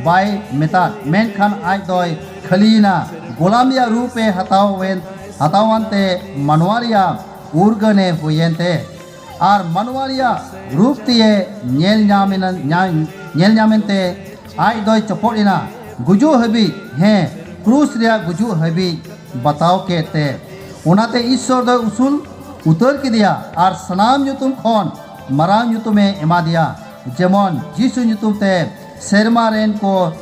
ᱵᱟᱭ ᱢᱮᱛᱟᱫ, ᱢᱮᱱᱠᱷᱟᱱ ᱟᱡ ᱫᱚᱭ ᱠᱷᱟᱹᱞᱤᱭᱮᱱᱟ, ᱜᱳᱞᱟᱢ ᱨᱮᱭᱟᱜ ᱨᱩᱯ ᱮ ᱦᱟᱛᱟᱣ ᱮᱱ, ᱦᱟᱛᱟᱣᱟᱱ ᱛᱮ ᱢᱟᱱᱣᱟ ᱨᱮᱭᱟᱜ ᱩᱨᱜᱟᱹᱱ ᱮ ᱦᱩᱭᱮᱱ ᱛᱮ᱾ ᱟᱨ ᱢᱟᱱᱣᱟ ᱨᱮᱭᱟᱜ ᱨᱩᱯ ᱛᱮᱭᱮ ᱧᱮᱞ ᱧᱟᱢ ᱮᱱᱟ, ᱧᱟ-, ᱧᱮᱞ ᱧᱟᱢᱮᱱ ᱛᱮ ᱟᱡ ᱫᱚᱭ ᱪᱚᱯᱚᱫ ᱮᱱᱟ, ᱜᱩᱡᱩᱜ ᱦᱟᱹᱵᱤᱡ, ᱦᱮᱸ, ᱠᱨᱩᱥ ᱨᱮᱭᱟᱜ ᱜᱩᱡᱩᱜ ᱦᱟᱹᱵᱤᱡ ᱵᱟᱛᱟᱣ ᱠᱮᱫ ᱛᱮ᱾ ᱚᱱᱟᱛᱮ ᱤᱥᱥᱚᱨ ᱫᱚᱭ ᱩᱥᱩᱞ ᱩᱛᱟᱹᱨ ᱠᱮᱫᱮᱭᱟ ᱟᱨ ᱥᱟᱱᱟᱢ ᱧᱩᱛᱩᱢ ᱠᱷᱚᱱ ᱢᱟᱨᱟᱝ ᱧᱩᱛᱩᱢᱮ ᱮᱢᱟ ᱫᱮᱭᱟ, ᱡᱮᱢᱚᱱ ᱡᱤᱥᱩ ᱧᱩᱛᱩᱢ ᱛᱮ ᱥᱮᱨᱢᱟ ᱨᱮᱱ ᱠᱚ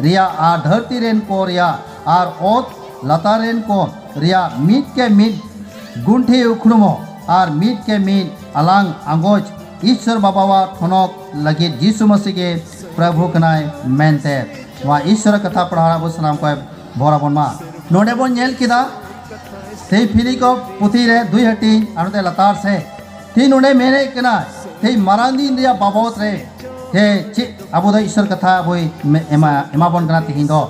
ᱨᱮᱭᱟᱜ ᱟᱨ ᱫᱷᱟᱹᱨᱛᱤ ᱨᱮᱱ ᱠᱚ ᱨᱮᱭᱟᱜ ᱟᱨ ᱚᱛ ᱞᱟᱛᱟᱨ ᱨᱮᱱ ᱠᱚ ᱨᱮᱭᱟᱜ ᱢᱤᱫ ᱠᱮ ᱢᱤᱫ ᱜᱩᱱᱴᱷᱤ ᱩᱠᱷᱲᱩᱢᱚᱜ ᱟᱨ ᱢᱤᱫ ᱠᱮ ᱢᱤᱫ ᱟᱞᱟᱝ ᱟᱸᱜᱚᱪ ᱤᱥᱥᱚᱨ ᱵᱟᱵᱟᱣᱟᱜ ᱴᱷᱚᱱᱚᱠ ᱞᱟᱹᱜᱤᱫ ᱡᱤᱥᱩ ᱢᱟᱹᱥᱤ ᱜᱮ ᱯᱨᱚᱵᱷᱩ ᱠᱟᱱᱟᱭ ᱢᱮᱱᱛᱮ᱾ ᱱᱚᱣᱟ ᱤᱥᱥᱚᱨ ᱠᱟᱛᱷᱟ ᱯᱟᱲᱦᱟᱣ ᱟᱵᱚ ᱥᱟᱱᱟᱢ ᱠᱚᱭ ᱵᱷᱚᱨ ᱟᱵᱚᱱ ᱢᱟ᱾ ᱱᱚᱰᱮ ᱵᱚᱱ ᱧᱮᱞ ᱠᱮᱫᱟ, ᱛᱮᱦᱮᱧ ᱯᱷᱤᱞᱤᱯᱤ ᱯᱩᱛᱷᱤ ᱨᱮ ᱫᱩᱭ ᱦᱟᱹᱴᱤᱧ ᱟᱨ ᱱᱚᱛᱮ ᱞᱟᱛᱟᱨ ᱥᱮᱫ ᱛᱮᱦᱮᱧ ᱱᱚᱰᱮ ᱢᱮᱱᱮᱫ ᱠᱟᱱᱟ, ᱛᱮᱦᱮᱧ ᱢᱟᱨᱟᱝ ᱫᱤᱱ ᱨᱮᱭᱟᱜ ᱵᱟᱵᱚᱛ ᱨᱮ ᱥᱮ ᱪᱮᱫ ᱟᱵᱚ ᱫᱚ ᱤᱥᱥᱚᱨ ᱠᱟᱛᱷᱟ ᱵᱚᱭ ᱢᱮ- ᱮᱢᱟ ᱮᱢᱟ ᱵᱚᱱ ᱠᱟᱱᱟ ᱛᱮᱦᱮᱧ ᱫᱚ᱾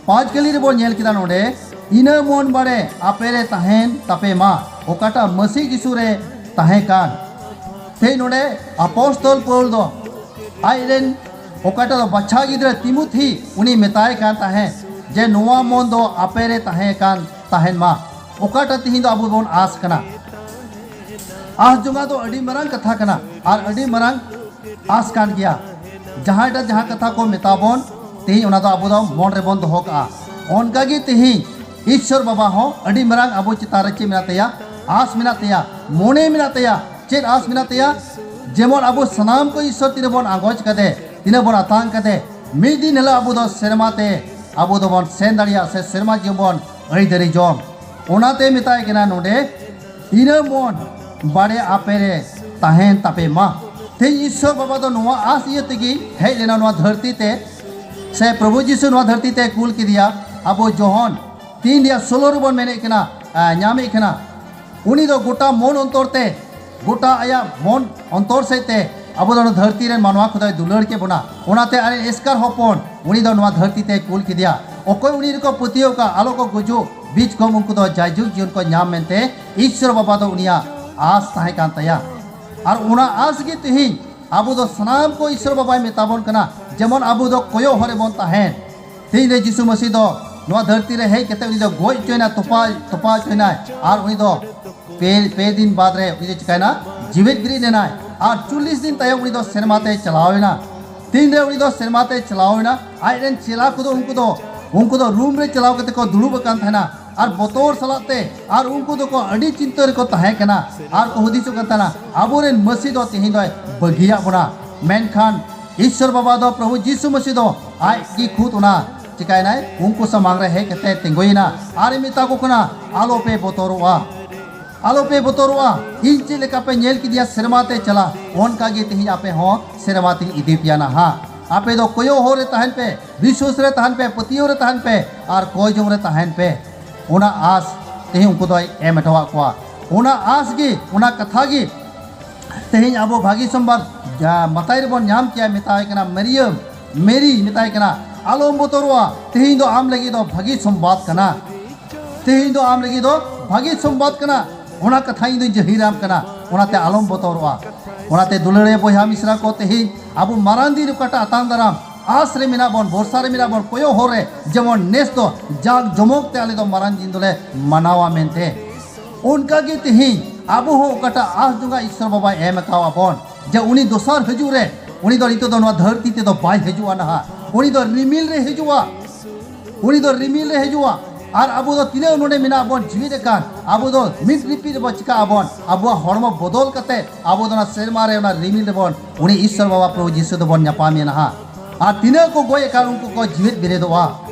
ᱯᱟᱸᱪ ᱠᱟᱹᱞᱤ ᱨᱮᱵᱚᱱ ᱧᱮᱞ ᱠᱮᱫᱟ ᱱᱚᱰᱮ, ᱤᱱᱟᱹ ᱢᱚᱱ ᱵᱟᱲᱮ ᱟᱯᱮ ᱨᱮ ᱛᱟᱦᱮᱱ ᱛᱟᱯᱮ ᱢᱟ, ᱚᱠᱟᱴᱟᱜ ᱢᱟᱹᱥᱤ ᱡᱤᱥᱩ ᱨᱮ ᱛᱟᱦᱮᱸ ᱠᱟᱱ᱾ ᱛᱮᱦᱮᱧ ᱱᱚᱰᱮ ᱟᱯᱚᱥᱛᱚᱞ ᱯᱟᱹᱣᱩᱞ ᱫᱚ ᱟᱡ ᱨᱮᱱ ᱚᱠᱟᱴᱟᱜ ᱫᱚ ᱵᱟᱪᱷᱟ ᱜᱤᱫᱽᱨᱟᱹ ᱛᱤᱢᱩᱛᱷᱤ ᱩᱱᱤ ᱢᱮᱛᱟᱭ ᱠᱟᱱ ᱛᱟᱦᱮᱸᱫ ᱡᱮ ᱱᱚᱣᱟ ᱢᱚᱱ ᱫᱚ ᱟᱯᱮ ᱨᱮ ᱛᱟᱦᱮᱸ ᱠᱟᱱ ᱛᱟᱦᱮᱱ ᱢᱟ, ᱚᱠᱟᱴᱟᱜ ᱛᱮᱦᱮᱧ ᱫᱚ ᱟᱵᱚ ᱵᱚᱱ ᱟᱸᱥ ᱠᱟᱱᱟ᱾ ᱟᱸᱥ ᱡᱚᱝᱟᱜ ᱫᱚ ᱟᱹᱰᱤ ᱢᱟᱨᱟᱝ ᱠᱟᱛᱷᱟ ᱠᱟᱱᱟ ᱟᱨ ᱟᱹᱰᱤ ᱢᱟᱨᱟᱝ ᱟᱸᱥ ᱠᱟᱱ ᱜᱮᱭᱟ᱾ ᱡᱟᱦᱟᱸᱭᱴᱟᱜ ᱡᱟᱦᱟᱸ ᱠᱟᱛᱷᱟ ᱠᱚ ᱢᱮᱛᱟ ᱵᱚᱱ, ᱛᱮᱦᱮᱧ ᱚᱱᱟ ᱫᱚ ᱟᱵᱚ ᱫᱚ ᱢᱚᱱ ᱨᱮᱵᱚᱱ ᱫᱚᱦᱚ ᱠᱟᱜᱼᱟ᱾ ᱚᱱᱠᱟᱜᱮ ᱛᱮᱦᱮᱧ ᱤᱥᱥᱚᱨ ᱵᱟᱵᱟ ᱦᱚᱸ ᱟᱹᱰᱤ ᱢᱟᱨᱟᱝ ᱟᱵᱚ ᱪᱮᱛᱟᱱ ᱨᱮ ᱪᱮᱫ ᱢᱮᱱᱟᱜ ᱛᱟᱭᱟ? ᱟᱸᱥ ᱢᱮᱱᱟᱜ ᱛᱟᱭᱟ, ᱢᱚᱱᱮ ᱢᱮᱱᱟᱜ ᱛᱟᱭᱟ᱾ ᱪᱮᱫ ᱟᱸᱥ ᱢᱮᱱᱟᱜ ᱛᱟᱭᱟ? ᱡᱮᱢᱚᱱ ᱟᱵᱚ ᱥᱟᱱᱟᱢ ᱠᱚ ᱤᱥᱥᱚᱨ ᱛᱤᱱᱟᱹᱜ ᱵᱚᱱ ᱟᱸᱜᱚᱪ ᱠᱟᱫᱮ, ᱛᱤᱱᱟᱹᱜ ᱵᱚᱱ ᱟᱛᱟᱝ ᱠᱟᱫᱮ, ᱢᱤᱫ ᱫᱤᱱ ᱦᱤᱞᱳᱜ ᱟᱵᱚ ᱫᱚ ᱥᱮᱨᱢᱟ ᱛᱮ ᱟᱵᱚ ᱫᱚᱵᱚᱱ ᱥᱮᱱ ᱫᱟᱲᱮᱭᱟᱜᱼᱟ ᱥᱮ ᱥᱮᱨᱢᱟ ᱡᱤᱭᱚᱱ ᱵᱚᱱ ᱟᱹᱭᱫᱟᱹᱨᱤ ᱡᱚᱝ᱾ ᱚᱱᱟᱛᱮ ᱢᱮᱛᱟᱭ ᱠᱟᱱᱟ ᱱᱚᱰᱮ, ᱤᱱᱟᱹ ᱢᱚᱱ ᱵᱟᱲᱮ ᱟᱯᱮ ᱨᱮ ᱛᱟᱦᱮᱱ ᱛᱟᱯᱮ ᱢᱟ᱾ ᱛᱮᱦᱮᱧ ᱤᱥᱥᱚᱨ ᱵᱟᱵᱟ ᱫᱚ ᱱᱚᱣᱟ ᱟᱸᱥ ᱤᱭᱟᱹ ᱛᱮᱜᱮ ᱦᱮᱡ ᱞᱮᱱᱟ ᱱᱚᱣᱟ ᱫᱷᱟᱹᱨᱛᱤ ᱛᱮ, ᱥᱮ ᱯᱨᱚᱵᱷᱩ ᱡᱤᱥᱩ ᱱᱚᱣᱟ ᱫᱷᱟᱹᱨᱛᱤ ᱛᱮ ᱠᱩᱞ ᱠᱮᱫᱮᱭᱟ᱾ ᱟᱵᱚ ᱡᱚᱦᱚᱱ ᱛᱤᱱ ᱨᱮᱭᱟᱜ ᱥᱳᱞᱳ ᱨᱮᱵᱚᱱ ᱢᱮᱱᱮᱫ ᱠᱟᱱᱟ, ᱟ, ᱧᱟᱢᱮᱫ ᱠᱟᱱᱟ᱾ ᱩᱱᱤ ᱫᱚ ᱜᱚᱴᱟ ᱢᱚᱱ ᱚᱱᱛᱚᱨ ᱛᱮ, ᱜᱚᱴᱟ ᱟᱭᱟᱜ ᱢᱚᱱ ᱚᱱᱛᱚᱨ ᱥᱮᱫ ᱛᱮ ᱟᱵᱚ ᱫᱚ ᱱᱚᱣᱟ ᱫᱷᱟᱹᱨᱛᱤ ᱨᱮᱱ ᱢᱟᱱᱣᱟ ᱠᱚᱫᱚᱭ ᱫᱩᱞᱟᱹᱲ ᱠᱮᱫ ᱵᱚᱱᱟ᱾ ᱚᱱᱟᱛᱮ ᱟᱡ ᱨᱮᱱ ᱮᱥᱠᱟᱨ ᱦᱚᱯᱚᱱ ᱩᱱᱤ ᱫᱚ ᱱᱚᱣᱟ ᱫᱷᱟᱹᱨᱛᱤ ᱛᱮ ᱠᱩᱞ ᱠᱮᱫᱮᱭᱟ᱾ ᱚᱠᱚᱭ ᱩᱱᱤ ᱨᱮᱠᱚ ᱯᱟᱹᱛᱭᱟᱹᱣ ᱠᱟᱜ, ᱟᱞᱚ ᱠᱚ ᱜᱩᱡᱩᱜ, ᱵᱤᱪ ᱠᱚᱢ ᱩᱱᱠᱩ ᱫᱚ ᱡᱟᱭᱡᱩᱜᱽ ᱡᱤᱭᱚᱱ ᱠᱚ ᱧᱟᱢ ᱢᱮᱱᱛᱮ ᱤᱥᱥᱚᱨ ᱵᱟᱵᱟ ᱫᱚ ᱩᱱᱤᱭᱟᱜ ᱟᱸᱥ ᱛᱟᱦᱮᱸ ᱠᱟᱱ ᱛᱟᱭᱟ᱾ ᱟᱨ ᱚᱱᱟ ᱟᱸᱥ ᱜᱮ ᱛᱮᱦᱮᱧ ᱟᱵᱚ ᱫᱚ ᱥᱟᱱᱟᱢ ᱠᱚ ᱤᱥᱥᱚᱨ ᱵᱟᱵᱟᱭ ᱢᱮᱛᱟ ᱵᱚᱱ ᱠᱟᱱᱟ, ᱡᱮᱢᱚᱱ ᱟᱵᱚ ᱫᱚ ᱠᱚᱭᱚᱜ ᱦᱚᱨ ᱨᱮᱵᱚᱱ ᱛᱟᱦᱮᱱ᱾ ᱛᱮᱦᱮᱧ ᱨᱮ ᱡᱤᱥᱩ ᱢᱟᱹᱥᱤ ᱫᱚ ᱱᱚᱣᱟ ᱫᱷᱟᱹᱨᱛᱤ ᱨᱮ ᱦᱮᱡ ᱠᱟᱛᱮ ᱩᱱᱤ ᱫᱚ ᱜᱚᱡ ᱦᱚᱪᱚᱭᱮᱱᱟ, ᱛᱚᱯᱟ ᱛᱚᱯᱟ ᱦᱚᱪᱚᱭᱮᱱᱟᱭ, ᱟᱨ ᱩᱱᱤ ᱫᱚ ᱯᱮ ᱯᱮ ᱫᱤᱱ ᱵᱟᱫ ᱨᱮ ᱩᱱᱤ ᱫᱚ ᱪᱤᱠᱟᱭᱮᱱᱟ? ᱡᱤᱣᱮᱫ ᱵᱮᱨᱮᱫ ᱮᱱᱟᱭ᱾ ᱟᱨ ᱪᱚᱞᱞᱤᱥ ᱫᱤᱱ ᱛᱟᱭᱚᱢ ᱩᱱᱤ ᱫᱚ ᱥᱮᱨᱢᱟ ᱛᱮᱭ ᱪᱟᱞᱟᱣ ᱮᱱᱟ᱾ ᱛᱤᱱ ᱨᱮ ᱩᱱᱤ ᱫᱚ ᱥᱮᱨᱢᱟ ᱛᱮᱭ ᱪᱟᱞᱟᱣ ᱮᱱᱟ, ᱟᱡ ᱨᱮᱱ ᱪᱮᱞᱟ ᱠᱚᱫᱚ ᱩᱱᱠᱩ ᱫᱚ ᱩᱱᱠᱩ ᱫᱚ ᱨᱩᱢ ᱨᱮ ᱪᱟᱞᱟᱣ ᱠᱟᱛᱮ ᱠᱚ ᱫᱩᱲᱩᱵ ᱟᱠᱟᱱ ᱛᱟᱦᱮᱱᱟ᱾ ᱟᱨ ᱵᱚᱛᱚᱨ ᱥᱟᱞᱟᱜ ᱛᱮ, ᱟᱨ ᱩᱱᱠᱩ ᱫᱚᱠᱚ ᱟᱹᱰᱤ ᱪᱤᱱᱛᱟᱹ ᱨᱮᱠᱚ ᱛᱟᱦᱮᱸ ᱠᱟᱱᱟ᱾ ᱟᱨ ᱠᱚ ᱦᱩᱫᱤᱥᱚᱜ ᱠᱟᱱ ᱛᱟᱦᱮᱱᱟ, ᱟᱵᱚᱨᱮᱱ ᱢᱟᱹᱥᱤ ᱫᱚ ᱛᱮᱦᱮᱧ ᱫᱚᱭ ᱵᱟᱹᱜᱤᱭᱟᱜ ᱵᱚᱱᱟ᱾ ᱢᱮᱱᱠᱷᱟᱱ ᱤᱥᱥᱚᱨ ᱵᱟᱵᱟ ᱫᱚ, ᱯᱨᱚᱵᱷᱩ ᱡᱤᱥᱩ ᱢᱟᱹᱥᱤ ᱫᱚ ᱟᱡ ᱜᱮ ᱠᱷᱩᱫ ᱚᱱᱟ ᱪᱤᱠᱟᱭᱱᱟᱭ? ᱩᱱᱠᱩ ᱥᱟᱢᱟᱝ ᱨᱮ ᱦᱮᱡ ᱠᱟᱛᱮ ᱛᱤᱸᱜᱩᱭᱮᱱᱟ ᱟᱨ ᱮ ᱢᱮᱛᱟ ᱠᱚ ᱠᱟᱱᱟ, ᱟᱞᱚᱯᱮ ᱵᱚᱛᱚᱨᱚᱜᱼᱟ, ᱟᱞᱚᱯᱮ ᱵᱚᱛᱚᱨᱚᱜᱼᱟ᱾ ᱤᱧ ᱪᱮᱫ ᱞᱮᱠᱟ ᱯᱮ ᱧᱮᱞ ᱠᱮᱫᱮᱭᱟ ᱥᱮᱨᱢᱟ ᱛᱮ ᱪᱟᱞᱟᱜ, ᱚᱱᱠᱟ ᱜᱮ ᱛᱮᱦᱮᱧ ᱟᱯᱮ ᱦᱚᱸ ᱥᱮᱨᱢᱟ ᱛᱮᱧ ᱤᱫᱤ ᱯᱮᱭᱟ ᱱᱟᱦᱟᱜ᱾ ᱟᱯᱮ ᱫᱚ ᱠᱚᱭᱚᱜ ᱦᱚᱨ ᱨᱮ ᱛᱟᱦᱮᱱ ᱯᱮ, ᱵᱤᱥᱣᱟᱥ ᱨᱮ ᱛᱟᱦᱮᱱ ᱯᱮ, ᱯᱟᱹᱛᱭᱟᱹᱣ ᱨᱮ ᱛᱟᱦᱮᱱ ᱯᱮ, ᱟᱨ ᱠᱚᱭ ᱡᱚᱝ ᱨᱮ ᱛᱟᱦᱮᱱ ᱯᱮ᱾ ᱚᱱᱟ ᱟᱸᱥ ᱛᱮᱦᱮᱧ ᱩᱱᱠᱩ ᱫᱚᱭ ᱮᱢ ᱦᱚᱴᱚᱣᱟᱜ ᱠᱚᱣᱟ᱾ ᱚᱱᱟ ᱟᱸᱥ ᱜᱮ, ᱚᱱᱟ ᱠᱟᱛᱷᱟ ᱜᱮ ᱛᱮᱦᱮᱧ ᱟᱵᱚ ᱵᱷᱟᱹᱜᱤ ᱥᱳᱢᱵᱟᱨ ᱢᱟᱛᱟᱭ ᱨᱮᱵᱚᱱ ᱧᱟᱢ ᱠᱮᱭᱟ, ᱢᱮᱛᱟᱭ ᱠᱟᱱᱟ ᱢᱟᱨᱤᱭᱟᱢ, ᱢᱮᱨᱤ ᱢᱮᱛᱟᱭ ᱠᱟᱱᱟ, ᱟᱞᱚᱢ ᱵᱚᱛᱚᱨᱚᱜᱼᱟ, ᱛᱮᱦᱮᱧ ᱫᱚ ᱟᱢ ᱞᱟᱹᱜᱤᱫ ᱫᱚ ᱵᱷᱟᱹᱜᱤ ᱥᱚᱢᱵᱟᱫ ᱠᱟᱱᱟ᱾ ᱛᱮᱦᱮᱧ ᱫᱚ ᱟᱢ ᱞᱟᱹᱜᱤᱫ ᱫᱚ ᱵᱷᱟᱹᱜᱤ ᱥᱚᱢᱵᱟᱫ ᱠᱟᱱᱟ᱾ ᱚᱱᱟ ᱠᱟᱛᱷᱟ ᱤᱧ ᱫᱚᱧ ᱡᱟᱹᱦᱤᱨᱟᱢ ᱠᱟᱱᱟ, ᱚᱱᱟᱛᱮ ᱟᱞᱚᱢ ᱵᱚᱛᱚᱨᱚᱜᱼᱟ᱾ ᱚᱱᱟᱛᱮ ᱫᱩᱞᱟᱹᱲᱤᱭᱟᱹ ᱵᱚᱭᱦᱟ ᱢᱤᱥᱨᱟ ᱠᱚ, ᱛᱮᱦᱮᱧ ᱟᱵᱚ ᱢᱟᱨᱟᱝ ᱫᱤᱱ ᱚᱠᱟᱴᱟᱜ ᱟᱛᱟᱝ ᱫᱟᱨᱟᱢ ᱟᱥ ᱨᱮ ᱢᱮᱱᱟᱜ ᱵᱚᱱ, ᱵᱷᱚᱨᱥᱟ ᱨᱮ ᱢᱮᱱᱟᱜ ᱵᱚᱱ, ᱠᱚᱭᱚᱜ ᱦᱚᱨ ᱨᱮ, ᱡᱮᱢᱚᱱ ᱱᱮᱥ ᱫᱚ ᱡᱟᱠ ᱡᱚᱢᱚᱠ ᱛᱮ ᱟᱞᱮ ᱫᱚ ᱢᱟᱨᱟᱝ ᱫᱤᱱ ᱫᱚᱞᱮ ᱢᱟᱱᱟᱣᱟ ᱢᱮᱱᱛᱮ, ᱚᱱᱠᱟ ᱜᱮ ᱛᱮᱦᱮᱧ ᱟᱵᱚ ᱦᱚᱸ ᱚᱠᱟᱴᱟᱜ ᱟᱥ ᱡᱚᱝᱟ ᱤᱥᱥᱚᱨ ᱵᱟᱵᱟᱭ ᱮᱢ ᱟᱠᱟᱣᱟ ᱵᱚᱱ, ᱡᱮ ᱩᱱᱤ ᱫᱚᱥᱟᱨ ᱦᱤᱡᱩᱜ ᱨᱮ, ᱩᱱᱤ ᱫᱚ ᱱᱤᱛᱚᱜ ᱫᱚ ᱱᱚᱣᱟ ᱫᱷᱟᱹᱨᱛᱤ ᱛᱮᱫᱚ ᱵᱟᱭ ᱦᱤᱡᱩᱜᱼᱟ ᱱᱟᱦᱟᱜ, ᱩᱱᱤ ᱫᱚ ᱨᱤᱢᱤᱞ ᱨᱮ ᱦᱤᱡᱩᱜᱼᱟ᱾ ᱩᱱᱤ ᱫᱚ ᱨᱤᱢᱤᱞ ᱨᱮ ᱦᱤᱡᱩᱜᱼᱟ᱾ ᱟᱨ ᱟᱵᱚ ᱫᱚ ᱛᱤᱱᱟᱹᱜ ᱱᱚᱰᱮ ᱢᱮᱱᱟᱜ ᱵᱚᱱ ᱡᱤᱣᱮᱫ ᱟᱠᱟᱱ, ᱟᱵᱚ ᱫᱚ ᱢᱤᱫ ᱨᱤᱯᱤᱫ ᱨᱮᱵᱚ ᱪᱤᱠᱟᱹᱜ ᱟᱵᱚᱱ, ᱟᱵᱚᱣᱟᱜ ᱦᱚᱲᱢᱚ ᱵᱚᱫᱚᱞ ᱠᱟᱛᱮ ᱟᱵᱚ ᱫᱚ ᱚᱱᱟ ᱥᱮᱨᱢᱟ ᱨᱮ ᱚᱱᱟ ᱨᱤᱢᱤᱞ ᱨᱮᱵᱚᱱ ᱩᱱᱤ ᱤᱥᱥᱚᱨ ᱵᱟᱵᱟ ᱯᱨᱚᱵᱷᱩ ᱡᱤᱥᱩ ᱫᱚᱵᱚᱱ ᱧᱟᱯᱟᱢᱮᱭᱟ ᱱᱟᱦᱟᱜ᱾ ᱟᱨ ᱛᱤᱱᱟᱹᱜ ᱠᱚ ᱜᱚᱡ ᱟᱠᱟᱱ ᱩᱱᱠᱩ ᱠᱚ ᱡᱤᱣᱮᱫ ᱵᱮᱨᱮᱫᱚᱜᱼᱟ᱾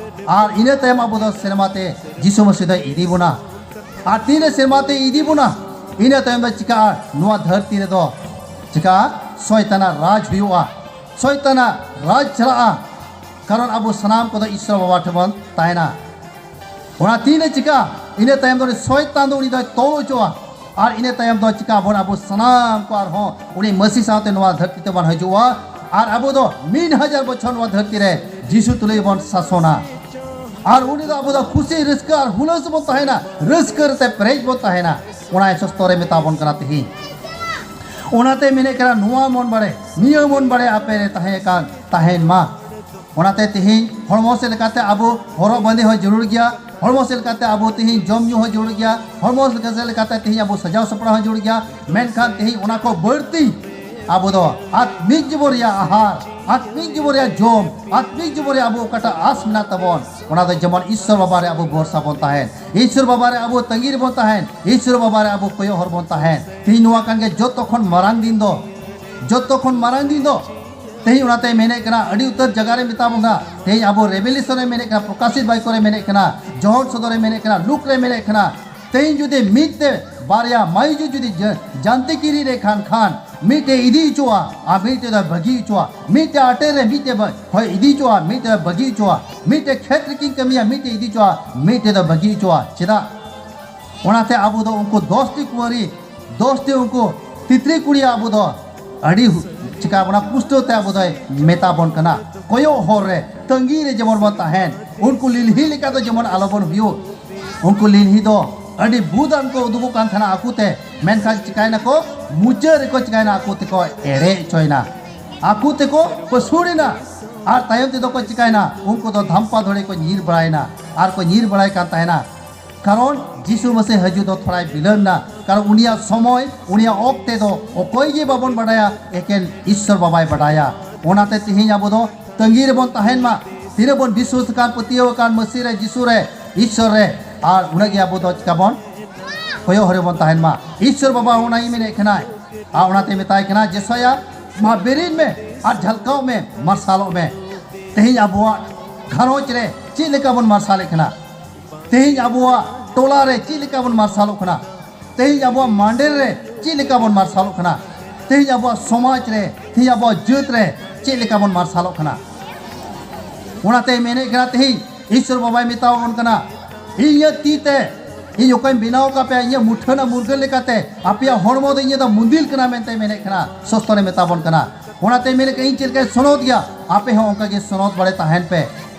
ᱟᱨ ᱤᱱᱟᱹ ᱛᱟᱭᱚᱢ ᱟᱵᱚ ᱫᱚ ᱥᱮᱨᱢᱟ ᱛᱮ ᱡᱤᱥᱩ ᱢᱟᱹᱥᱤ ᱫᱚᱭ ᱤᱫᱤ ᱵᱚᱱᱟ᱾ ᱟᱨ ᱛᱤᱱᱨᱮ ᱥᱮᱨᱢᱟ ᱛᱮ ᱤᱫᱤ ᱵᱚᱱᱟ, ᱤᱱᱟᱹ ᱛᱟᱭᱚᱢ ᱫᱚ ᱪᱤᱠᱟᱹᱜᱼᱟ? ᱱᱚᱣᱟ ᱫᱷᱟᱹᱨᱛᱤ ᱨᱮᱫᱚ ᱪᱤᱠᱟᱹᱜᱼᱟ? ᱥᱚᱭᱛᱟᱱᱟᱜ ᱨᱟᱡᱽ ᱦᱩᱭᱩᱜᱼᱟ, ᱥᱚᱭᱛᱟᱱᱟᱜ ᱨᱟᱡᱽ ᱪᱟᱞᱟᱜᱼᱟ᱾ ᱠᱟᱨᱚᱱ ᱟᱵᱚ ᱥᱟᱱᱟᱢ ᱠᱚᱫᱚ ᱤᱥᱥᱚᱨ ᱵᱟᱵᱟ ᱴᱷᱮᱱ ᱵᱚᱱ ᱛᱟᱦᱮᱱᱟ᱾ ᱚᱱᱟ ᱛᱤᱱᱨᱮ ᱪᱤᱠᱟᱹᱜᱼᱟ? ᱤᱱᱟᱹ ᱛᱟᱭᱚᱢ ᱫᱚ ᱩᱱᱤ ᱥᱚᱭᱛᱟᱱ ᱫᱚ ᱩᱱᱤ ᱫᱚᱭ ᱛᱚᱞ ᱦᱚᱪᱚᱜᱼᱟ᱾ ᱟᱨ ᱤᱱᱟᱹ ᱛᱟᱭᱚᱢ ᱫᱚ ᱪᱤᱠᱟᱹ ᱟᱵᱚᱱ? ᱟᱵᱚ ᱥᱟᱱᱟᱢ ᱠᱚ ᱟᱨᱦᱚᱸ ᱩᱱᱤ ᱢᱟᱹᱥᱤ ᱥᱟᱶᱛᱮ ᱱᱚᱣᱟ ᱫᱷᱟᱹᱨᱛᱤ ᱛᱮᱵᱚᱱ ᱦᱤᱡᱩᱜᱼᱟ᱾ ᱟᱨ ᱟᱵᱚ ᱫᱚ ᱢᱤᱫ ᱦᱟᱡᱟᱨ ᱵᱚᱪᱷᱚᱨ ᱱᱚᱣᱟ ᱫᱷᱟᱹᱨᱛᱤ ᱨᱮ ᱡᱤᱥᱩ ᱛᱩᱞᱩᱡ ᱵᱚᱱ ᱥᱟᱥᱚᱱᱟ᱾ ᱟᱨ ᱩᱱᱤ ᱫᱚ ᱟᱵᱚ ᱫᱚ ᱠᱷᱩᱥᱤ ᱨᱟᱹᱥᱠᱟᱹ ᱟᱨ ᱦᱩᱞᱟᱹᱥ ᱵᱚᱱ ᱛᱟᱦᱮᱱᱟ, ᱨᱟᱹᱥᱠᱟᱹ ᱨᱮ ᱯᱮᱨᱮᱡ ᱵᱚᱱ ᱛᱟᱦᱮᱱᱟ᱾ ᱚᱱᱟ ᱥᱚᱥᱛᱚ ᱨᱮ ᱢᱮᱛᱟ ᱵᱚᱱ ᱠᱟᱱᱟ ᱛᱮᱦᱮᱧ᱾ ᱚᱱᱟᱛᱮ ᱢᱮᱱᱮᱫ ᱠᱟᱱᱟ, ᱱᱚᱣᱟ ᱢᱚᱱ ᱵᱟᱲᱮ, ᱱᱤᱭᱟᱹ ᱢᱚᱱ ᱵᱟᱲᱮ ᱟᱯᱮ ᱨᱮ ᱛᱟᱦᱮᱸ ᱠᱟᱱ ᱛᱟᱦᱮᱱ ᱢᱟ᱾ ᱚᱱᱟᱛᱮ ᱛᱮᱦᱮᱧ ᱦᱚᱲᱢᱚ ᱥᱮᱫ ᱞᱮᱠᱟᱛᱮ ᱟᱵᱚ ᱦᱚᱨᱚᱜ ᱵᱟᱸᱫᱮ ᱦᱚᱸ ᱡᱟᱹᱨᱩᱲ ᱜᱮᱭᱟ, ᱦᱚᱲᱢᱚ ᱥᱮᱫ ᱞᱮᱠᱟᱛᱮ ᱟᱵᱚ ᱛᱮᱦᱮᱧ ᱡᱚᱢ ᱧᱩ ᱦᱚᱸ ᱡᱟᱹᱨᱩᱲ ᱜᱮᱭᱟ, ᱦᱚᱲᱢᱚ ᱥᱮᱫ ᱞᱮᱠᱟᱛᱮ ᱛᱮᱦᱮᱧ ᱟᱵᱚ ᱥᱟᱡᱟᱣ ᱥᱟᱯᱲᱟᱣ ᱦᱚᱸ ᱡᱟᱹᱨᱩᱲ ᱜᱮᱭᱟ᱾ ᱢᱮᱱᱠᱷᱟᱱ ᱛᱮᱦᱮᱧ ᱚᱱᱟ ᱠᱚ ᱵᱟᱹᱲᱛᱤ ᱟᱵᱚ ᱫᱚ ᱟᱛᱢᱤᱠ ᱡᱤᱵᱚᱱ ᱨᱮᱭᱟᱜ ᱟᱦᱟᱨ, ᱟᱛᱢᱤᱠ ᱡᱤᱵᱚᱱ ᱨᱮᱭᱟᱜ ᱡᱚᱢ, ᱟᱛᱢᱤᱠ ᱡᱤᱵᱚᱱ ᱨᱮᱭᱟᱜ ᱟᱵᱚ ᱚᱠᱟᱴᱟᱜ ᱟᱥ ᱢᱮᱱᱟᱜ ᱛᱟᱵᱚᱱ, ᱚᱱᱟ ᱫᱚ ᱡᱮᱢᱚᱱ ᱤᱥᱥᱚᱨ ᱵᱟᱵᱟ ᱨᱮ ᱟᱵᱚ ᱵᱷᱚᱨᱥᱟ ᱵᱚᱱ ᱛᱟᱦᱮᱱ, ᱤᱥᱥᱚᱨ ᱵᱟᱵᱟ ᱨᱮ ᱟᱵᱚ ᱛᱟᱺᱜᱤ ᱨᱮᱵᱚᱱ ᱛᱟᱦᱮᱱ, ᱤᱥᱥᱚᱨ ᱵᱟᱵᱟ ᱨᱮ ᱟᱵᱚ ᱠᱚᱭᱚᱜ ᱦᱚᱨ ᱵᱚᱱ ᱛᱟᱦᱮᱱ᱾ ᱛᱮᱦᱮᱧ ᱱᱚᱣᱟ ᱠᱟᱱ ᱜᱮ ᱡᱚᱛᱚ ᱠᱷᱚᱱ ᱢᱟᱨᱟᱝ ᱫᱤᱱ ᱫᱚ, ᱡᱚᱛᱚ ᱠᱷᱚᱱ ᱢᱟᱨᱟᱝ ᱫᱤᱱ ᱫᱚ᱾ ᱛᱮᱦᱮᱧ ᱚᱱᱟᱛᱮ ᱢᱮᱱᱮᱫ ᱠᱟᱱᱟ, ᱟᱹᱰᱤ ᱩᱛᱟᱹᱨ ᱡᱟᱭᱜᱟ ᱨᱮ ᱢᱮᱛᱟ ᱵᱚᱱᱟ, ᱛᱮᱦᱮᱧ ᱟᱵᱚ ᱨᱮᱵᱮᱞᱮᱥᱚᱱ ᱨᱮ ᱢᱮᱱᱮᱫ ᱠᱟᱱᱟ, ᱯᱨᱚᱠᱟᱥᱤᱛ ᱵᱟᱭᱠᱚ ᱨᱮ ᱢᱮᱱᱮᱫ ᱠᱟᱱᱟ, ᱡᱚᱦᱚᱨ ᱥᱚᱫᱚᱨ ᱨᱮ ᱢᱮᱱᱮᱫ ᱠᱟᱱᱟ, ᱞᱩᱠ ᱨᱮ ᱢᱮᱱᱮᱫ ᱠᱟᱱᱟ᱾ ᱛᱮᱦᱮᱧ ᱡᱩᱫᱤ ᱢᱤᱫ ᱛᱮ ᱵᱟᱨᱭᱟ ᱢᱟᱹᱭᱡᱩ ᱡᱩᱫᱤ ᱡᱟ-, ᱡᱟᱱᱛᱮ ᱠᱤᱨᱤ ᱨᱮ ᱠᱷᱟᱱ ᱠᱷᱟᱱ, ᱢᱤᱫᱴᱮᱡ ᱤᱫᱤ ᱦᱚᱪᱚᱣᱟ ᱟᱨ ᱢᱤᱫᱴᱮᱡ ᱫᱚ ᱵᱟᱹᱜᱤ ᱦᱚᱪᱚᱣᱟ, ᱢᱤᱫᱴᱮᱡ ᱟᱴᱮ ᱨᱮ ᱢᱤᱫᱴᱮᱡ ᱵᱟ-, ᱦᱚᱭ ᱤᱫᱤ ᱦᱚᱪᱚᱣᱟ, ᱢᱤᱫᱴᱮᱡ ᱵᱟᱹᱜᱤ ᱦᱚᱪᱚᱣᱟ, ᱢᱤᱫᱴᱮᱡ ᱠᱷᱮᱛ ᱨᱮᱠᱤᱱ ᱠᱟᱹᱢᱤᱭᱟ, ᱢᱤᱫᱴᱮᱡ ᱤᱫᱤ ᱦᱚᱪᱚᱣᱟ, ᱢᱤᱫᱴᱮᱡ ᱫᱚ ᱵᱟᱹᱜᱤ ᱦᱚᱪᱚᱣᱟ᱾ ᱪᱮᱫᱟᱜ? ᱚᱱᱟᱛᱮ ᱟᱵᱚ ᱫᱚ ᱩᱱᱠᱩ ᱫᱚᱥᱴᱤ ᱠᱩᱸᱣᱟᱨᱤ, ᱫᱚᱥᱴᱤ ᱩᱱᱠᱩ ᱛᱤᱛᱨᱤ ᱠᱩᱲᱤᱭᱟᱜ ᱟᱵᱚ ᱫᱚ ᱟᱹᱰᱤ ᱦᱩ- ᱪᱤᱠᱟ ᱵᱚᱱᱟ ᱯᱩᱥᱴᱟᱹᱣ ᱛᱮ ᱟᱵᱚ ᱫᱚᱭ ᱢᱮᱛᱟ ᱵᱚᱱ ᱠᱟᱱᱟ᱾ ᱠᱚᱭᱚᱜ ᱦᱚᱨ ᱨᱮ ᱛᱟᱺᱜᱤ ᱨᱮ ᱡᱮᱢᱚᱱ ᱵᱚᱱ ᱛᱟᱦᱮᱱ, ᱩᱱᱠᱩ ᱞᱤᱞᱦᱤ ᱞᱮᱠᱟ ᱫᱚ ᱡᱮᱢᱚᱱ ᱟᱞᱚᱵᱚᱱ ᱦᱩᱭᱩᱜ᱾ ᱩᱱᱠᱩ ᱞᱤᱞᱦᱤ ᱫᱚ ᱟᱹᱰᱤ ᱵᱩᱫᱟᱱ ᱠᱚ ᱩᱫᱩᱜᱚᱜ ᱠᱟᱱ ᱛᱟᱦᱮᱱᱟ ᱟᱠᱚ ᱛᱮ, ᱢᱮᱱᱠᱷᱟᱱ ᱪᱤᱠᱟᱭᱱᱟᱠᱚ? ᱢᱩᱪᱟᱹᱫ ᱨᱮᱠᱚ ᱪᱤᱠᱟᱭᱱᱟ? ᱟᱠᱚ ᱛᱮᱠᱚ ᱮᱲᱮ ᱦᱚᱪᱚᱭᱮᱱᱟ, ᱟᱠᱚ ᱛᱮᱠᱚ ᱯᱟᱹᱥᱩᱲᱮᱱᱟ᱾ ᱟᱨ ᱛᱟᱭᱚᱢ ᱛᱮᱫᱚ ᱠᱚ ᱪᱤᱠᱟᱭᱱᱟ? ᱩᱱᱠᱩ ᱫᱚ ᱫᱷᱟᱢᱯᱟ ᱫᱷᱚᱲᱮ ᱠᱚ ᱧᱤᱨ ᱵᱟᱲᱟᱭᱮᱱᱟ ᱟᱨ ᱠᱚ ᱧᱤᱨ ᱵᱟᱲᱟᱭ ᱠᱟᱱ ᱛᱟᱦᱮᱱᱟ᱾ ᱠᱟᱨᱚᱱ ᱡᱤᱥᱩ ᱢᱟᱥᱤ ᱦᱤᱡᱩᱜ ᱫᱚ ᱛᱷᱚᱲᱟᱭ ᱵᱤᱞᱚᱢ ᱮᱱᱟ, ᱠᱟᱨᱚᱱ ᱩᱱᱤᱭᱟᱜ ᱥᱚᱢᱚᱭ, ᱩᱱᱤᱭᱟᱜ ᱚᱠᱛᱮ ᱫᱚ ᱚᱠᱚᱭ ᱜᱮ ᱵᱟᱵᱚᱱ ᱵᱟᱰᱟᱭᱟ, ᱮᱠᱮᱱ ᱤᱥᱥᱚᱨ ᱵᱟᱵᱟᱭ ᱵᱟᱰᱟᱭᱟ᱾ ᱚᱱᱟᱛᱮ ᱛᱮᱦᱮᱧ ᱟᱵᱚ ᱫᱚ ᱛᱟᱺᱜᱤ ᱨᱮᱵᱚᱱ ᱛᱟᱦᱮᱱ ᱢᱟ᱾ ᱛᱤᱱᱟᱹᱜ ᱵᱚᱱ ᱵᱤᱥᱣᱟᱥ ᱟᱠᱟᱱ, ᱯᱟᱹᱛᱭᱟᱹᱣ ᱟᱠᱟᱱ ᱢᱟᱹᱥᱤ ᱨᱮ, ᱡᱤᱥᱩ ᱨᱮ, ᱤᱥᱥᱚᱨ ᱨᱮ, ᱟᱨ ᱩᱱᱟᱹᱜ ᱜᱮ ᱟᱵᱚ ᱫᱚ ᱪᱤᱠᱟ ᱵᱚᱱ ᱠᱚᱭᱚᱜ ᱦᱚᱨ ᱨᱮᱵᱚᱱ ᱛᱟᱦᱮᱱ ᱢᱟ᱾ ᱤᱥᱥᱚᱨ ᱵᱟᱵᱟ ᱚᱱᱟ ᱜᱮ ᱢᱮᱱᱮᱫ ᱠᱟᱱᱟᱭ, ᱟᱨ ᱚᱱᱟᱛᱮ ᱢᱮᱛᱟᱭ ᱠᱟᱱᱟ, ᱡᱮᱥᱟᱭᱟ, ᱢᱟ ᱵᱮᱨᱮᱫ ᱢᱮ ᱟᱨ ᱡᱷᱟᱞᱠᱟᱣᱜ ᱢᱮ, ᱢᱟᱨᱥᱟᱞᱚᱜ ᱢᱮ᱾ ᱛᱮᱦᱮᱧ ᱟᱵᱚᱣᱟᱜ ᱜᱷᱟᱨᱚᱸᱡᱽ ᱨᱮ ᱪᱮᱫ ᱞᱮᱠᱟ ᱵᱚᱱ ᱢᱟᱨᱥᱟᱞᱮᱫ ᱠᱟᱱᱟ? ᱛᱮᱦᱮᱧ ᱟᱵᱚᱣᱟᱜ ᱴᱚᱞᱟ ᱨᱮ ᱪᱮᱫ ᱞᱮᱠᱟ ᱵᱚᱱ ᱢᱟᱨᱥᱟᱞᱚᱜ ᱠᱟᱱᱟ? ᱛᱮᱦᱮᱧ ᱟᱵᱚᱣᱟᱜ ᱢᱟᱱᱰᱮᱨ ᱨᱮ ᱪᱮᱫ ᱞᱮᱠᱟ ᱵᱚᱱ ᱢᱟᱨᱥᱟᱞᱚᱜ ᱠᱟᱱᱟ? ᱛᱮᱦᱮᱧ ᱟᱵᱚᱣᱟᱜ ᱥᱚᱢᱟᱡᱽ ᱨᱮ, ᱛᱮᱦᱮᱧ ᱟᱵᱚᱣᱟᱜ ᱡᱟᱹᱛ ᱨᱮ ᱪᱮᱫ ᱞᱮᱠᱟ ᱵᱚᱱ ᱢᱟᱨᱥᱟᱞᱚᱜ ᱠᱟᱱᱟ? ᱚᱱᱟᱛᱮ ᱢᱮᱱᱮᱫ ᱠᱟᱱᱟ, ᱛᱮᱦᱮᱧ ᱤᱥᱥᱚᱨ ᱵᱟᱵᱟᱭ ᱢᱮᱛᱟᱣᱟᱵᱚᱱ ᱠᱟᱱᱟ, ᱤᱧᱟᱹᱜ ᱛᱤ ᱛᱮ ᱤᱧ ᱚᱠᱚᱭ ᱵᱮᱱᱟᱣ ᱟᱠᱟᱫ ᱯᱮᱭᱟ, ᱤᱧᱟᱹᱜ ᱢᱩᱴᱷᱟᱹᱱ ᱟᱨ ᱢᱩᱨᱜᱟᱹᱱ ᱞᱮᱠᱟᱛᱮ ᱟᱯᱮᱭᱟᱜ ᱦᱚᱲᱢᱚ ᱫᱚ ᱤᱧᱟᱹᱜ ᱫᱚ ᱢᱩᱸᱫᱤᱞ ᱠᱟᱱᱟ ᱢᱮᱱᱛᱮ ᱢᱮᱱᱮᱫ ᱠᱟᱱᱟ, ᱥᱚᱥᱛᱚᱨᱮ ᱢᱮᱛᱟ ᱵᱚᱱ ᱠᱟᱱᱟ᱾ ᱚᱱᱟᱛᱮ ᱢᱮᱱᱮᱫ ᱠᱟᱱᱟ, ᱤᱧ ᱪᱮᱫ ᱞᱮᱠᱟᱧ ᱥᱚᱱᱚᱛ ᱜᱮᱭᱟ, ᱟᱯᱮ ᱦᱚᱸ ᱚᱱᱠᱟ ᱜᱮ ᱥᱚᱱᱚᱛ ᱵᱟᱲᱮ ᱛᱟᱦᱮᱱ ᱯᱮ᱾